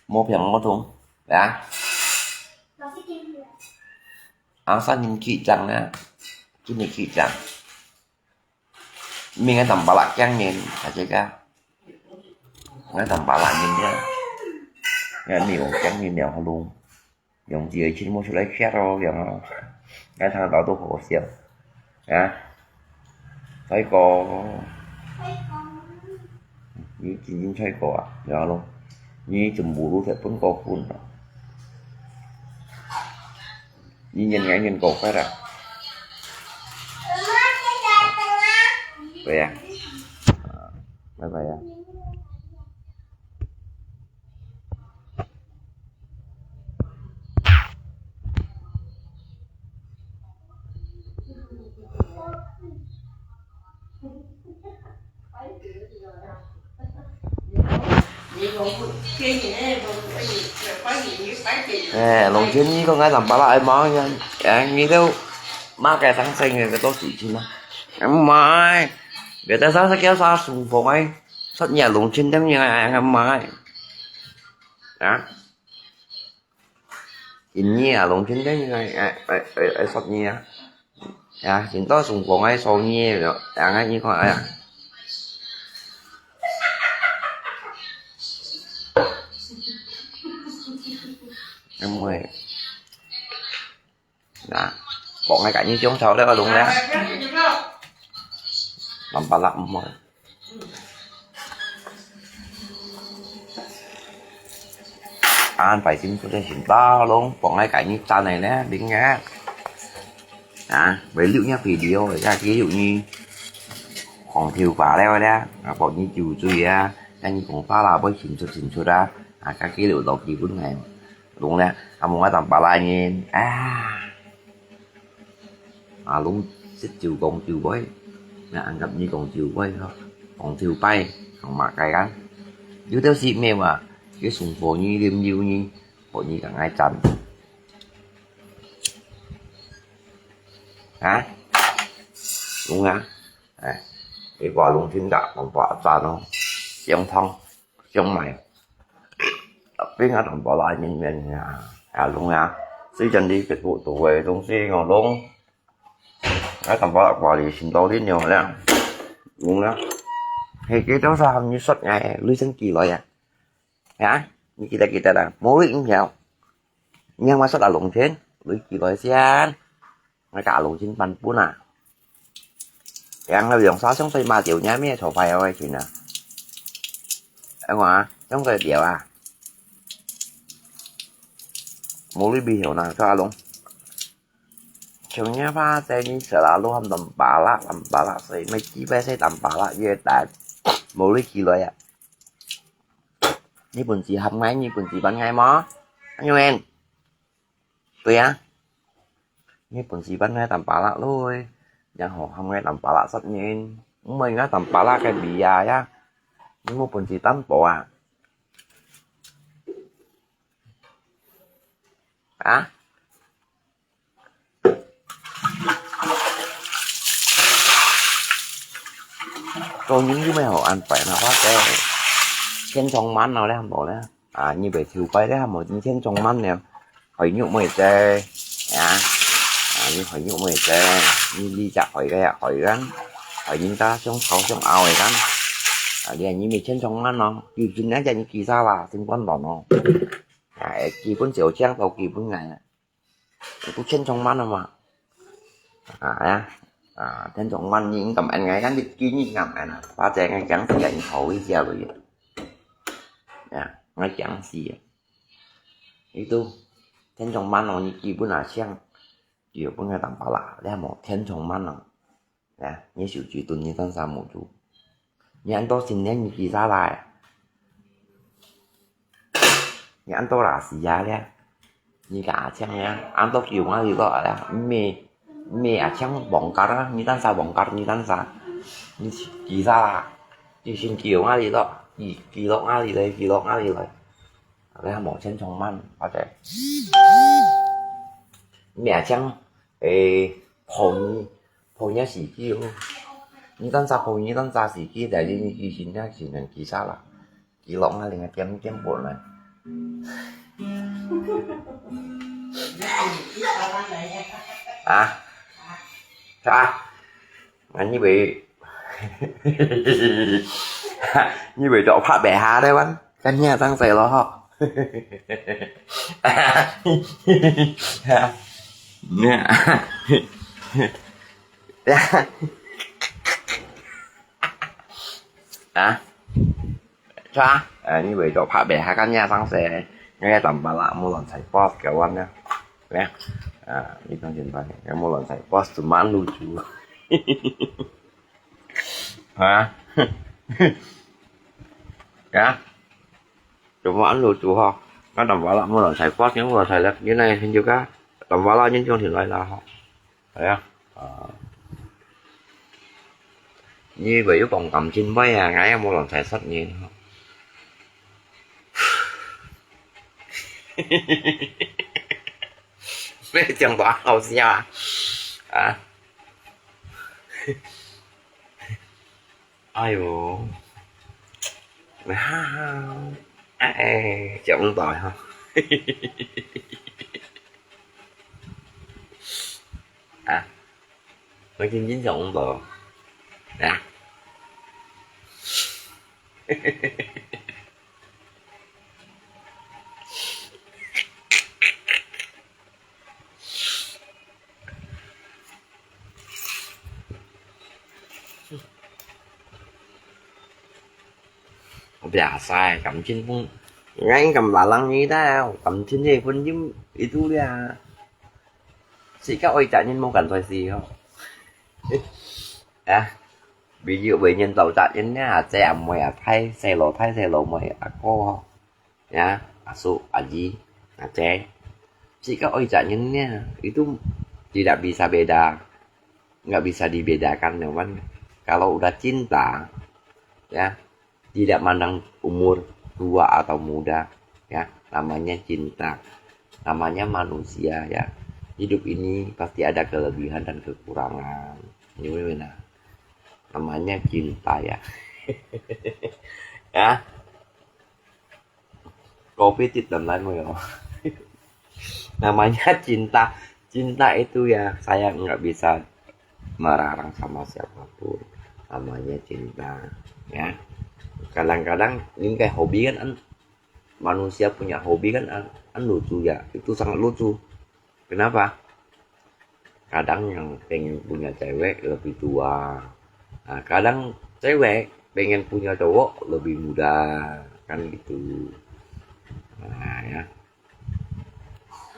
Một phiền một thùng. Dạ. Ăn sát nhìn kỹ chăng nè. Kỹ nhìn kỹ chăng. Mình ăn tầm bả lạ chăng nhìn, thầy thấy các. Ăn tầm bả lạ nhìn nhá. Nghe mình uống chăng nhìn nèo luôn. Dùng gì ở trên mua số lấy khét rồi, kiểu nó. Cái thằng đó tôi khổ xíu. Hả? Thấy cô. Ni chính chính thấy cô à? Nhớ luôn. Ni chùm bù lũ thật phun cô phun rồi. Ni nhìn ngay nhìn cô cái rồi. Vậy à? Bye bye à. Ê, lòng chuyến đi có ngay tầm bả lại mà, à, nghĩ đâu mà cái thằng sinh này cái tốt chỉ chi mà. Em mai, người ta sao sao kéo sao sùng phùng ấy, sót nhà lòng chuyến đéo như này, em mai. Hả? Chính nhỉ, lòng chuyến đéo như này, à, à, à, à, sót nhỉ. À, chính tao sùng phùng ấy, sót nhỉ, à, ngay như con, à. Em ơi. Đó. Bỏ ngay cả như chúng cháu đó đúng đấy. Lắm bà lắm mà. Ăn phải xin số đây xin bao luôn. Bỏ ngay cả như cha này nè, đính nhá. À, với lượng nhá video này ra ví dụ như khoảng thiêu phá leo đấy. À, bỏ như chủ truy á. Anh cũng phá là với xin số xin số đó. À, các ký lục đọc gì cũng này. Đúng nè, à, mong ai tầm bà lai nhìn. À. À, lúng xích chiều con chiều bói. Nè, ăn cặp nhi con chiều bói hả? Con chiều bay, con mạc cái gắn. Dư tiêu xị mê mà, cái sùng phổ nhi liêm diêu nhi, phổ nhi cả ngai chắn. Hả? Đúng hả? À, cái quả lúng thiên đạo, con quả chắn nó. Siêu thông. Siêu mày. Tapi ngã tầm bảo lại nhìn nhìn nhà. À, đúng hả? Xí chân đi cái vụ tù về, đúng xí ngon đúng. Ngã tầm bảo lại quả đi xin tao đi nhiều lắm. Đúng lắm. Hay cái đó sao như sốt ngày, lưới sinh kỳ loại à? Hả? Như kita kita dah. Mau lưới nhiều. Nhưng mà sao đã lúng thiên? Lưới kỳ loại xian. Ngay cả lùng chín păn pún à. Yang là dùng sao sống phải mà tiểu nhá mẹ thổ phải ơi chị nè. Em hả? Sống phải tiểu à. 無你比曉難，阿龍。像你話，在你selalu喊tampalak，tampalak，所以每幾擺say tampalak越南，無你起來啊。你本事喊𠊎，你本事分𠊎無？阿元，對啊，你本事分𠊎tampalak咯，然後喊𠊎tampalak殺人，毋係𠊎tampalak个味啊呀，你無本事擔保啊。 啊？做人有咩好安排呢？或者千重萬咯，你無咧？啊，你被偷拍咧，無？你千重萬咧，害肉妹仔，啊，啊，你害肉妹仔，你你只害个害人，害人家想吵想拗个人，啊，你你咪千重万咯，就真正你其他啦，真管咯。 啊，基本小將都基本个，都千重萬啊嘛。啊呀，啊，千重萬你敢安个，kan你你敢安啊？把這个講起來，你好一下了呀。呀，我講死啊。你都千重萬哦，你基本啊像，有本个tampalak，你還無千重万哦。 啊，你手指蹲你當啥無做？你安到新年你幾時來？你安到哪時啊咧？你个阿強咧？安到叫哪裡落啊咧？咩咩阿強王家啊？你當啥王家？你當啥？你幾時啊？你先叫哪裡落？你幾落哪裡來？幾落哪裡來？你還無千重萬，或者咩阿強？誒，同 朋友時機哦。你當啥朋友，你當啥時機，但係你以前那前人幾啥啦？幾落啊，另外點點半啦。啊？啊？啊，你會，你會做拍白下台灣？ Kan niya sang selo ho. Niya. Ya. Ha? Sa? Eh, ni wei to pha be ha kan niya sang se. Ngai tam pala mo lon sai boss kawan ya. Ya. Ah, ni tong jin pai. Ya mo lon sai boss tu man lu chu. Ha? Ya. Cuma anu tu ha. Kan tam pala mo lon sai boss, mo lon sai lek. Ni nai hin juga. Tam pala ni jong hin lai la ha. Ya. Ah. Ni wei yu kong kam jin pai ya, ngai mo lon sai sat ni. Mei jang to hao xia. Ah. Ai yo. Ha ha. Ai, ai, jang to ha. Ah. Mei jing jing jang to. Ah. Biasa, kam jin pun. Ngai kam balang ni ta, kam jin ni pun jim itu dia. Sika oi cak nyin mo kan toi si ho. Ya. Ví dụ với nhân tộc cak nyin nia, a che a moi a thai, sai lo thai, sai lo moi a ko ho. Ya, a su, a yi, a che. Sika oi cak nyin nia, itu tidak bisa beda. Nggak bisa dibedakan, teman. Kalau udah cinta, ya, tidak mandang umur tua atau muda, ya, namanya cinta, namanya manusia, ya. Hidup ini pasti ada kelebihan dan kekurangan. Ini benar. Namanya cinta, ya. Ya. Covid itu dan lain mo. Namanya cinta. Cinta itu ya, saya nggak bisa melarang sama siapapun. Namanya cinta, ya. Kadang-kadang ini kayak hobi kan, an-, manusia punya hobi kan, an-, an lucu ya. Itu sangat lucu. Kenapa? Kadang yang pengen punya cewek lebih tua. Nah, kadang cewek pengen punya cowok lebih muda, kan gitu. Nah, ya.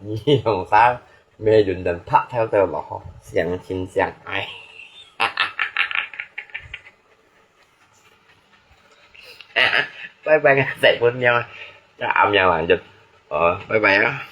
你用啥？没有人拍跳跳了吼，相亲相爱。拜拜啊，再见了，这暗夜晚就，哦，拜拜啊。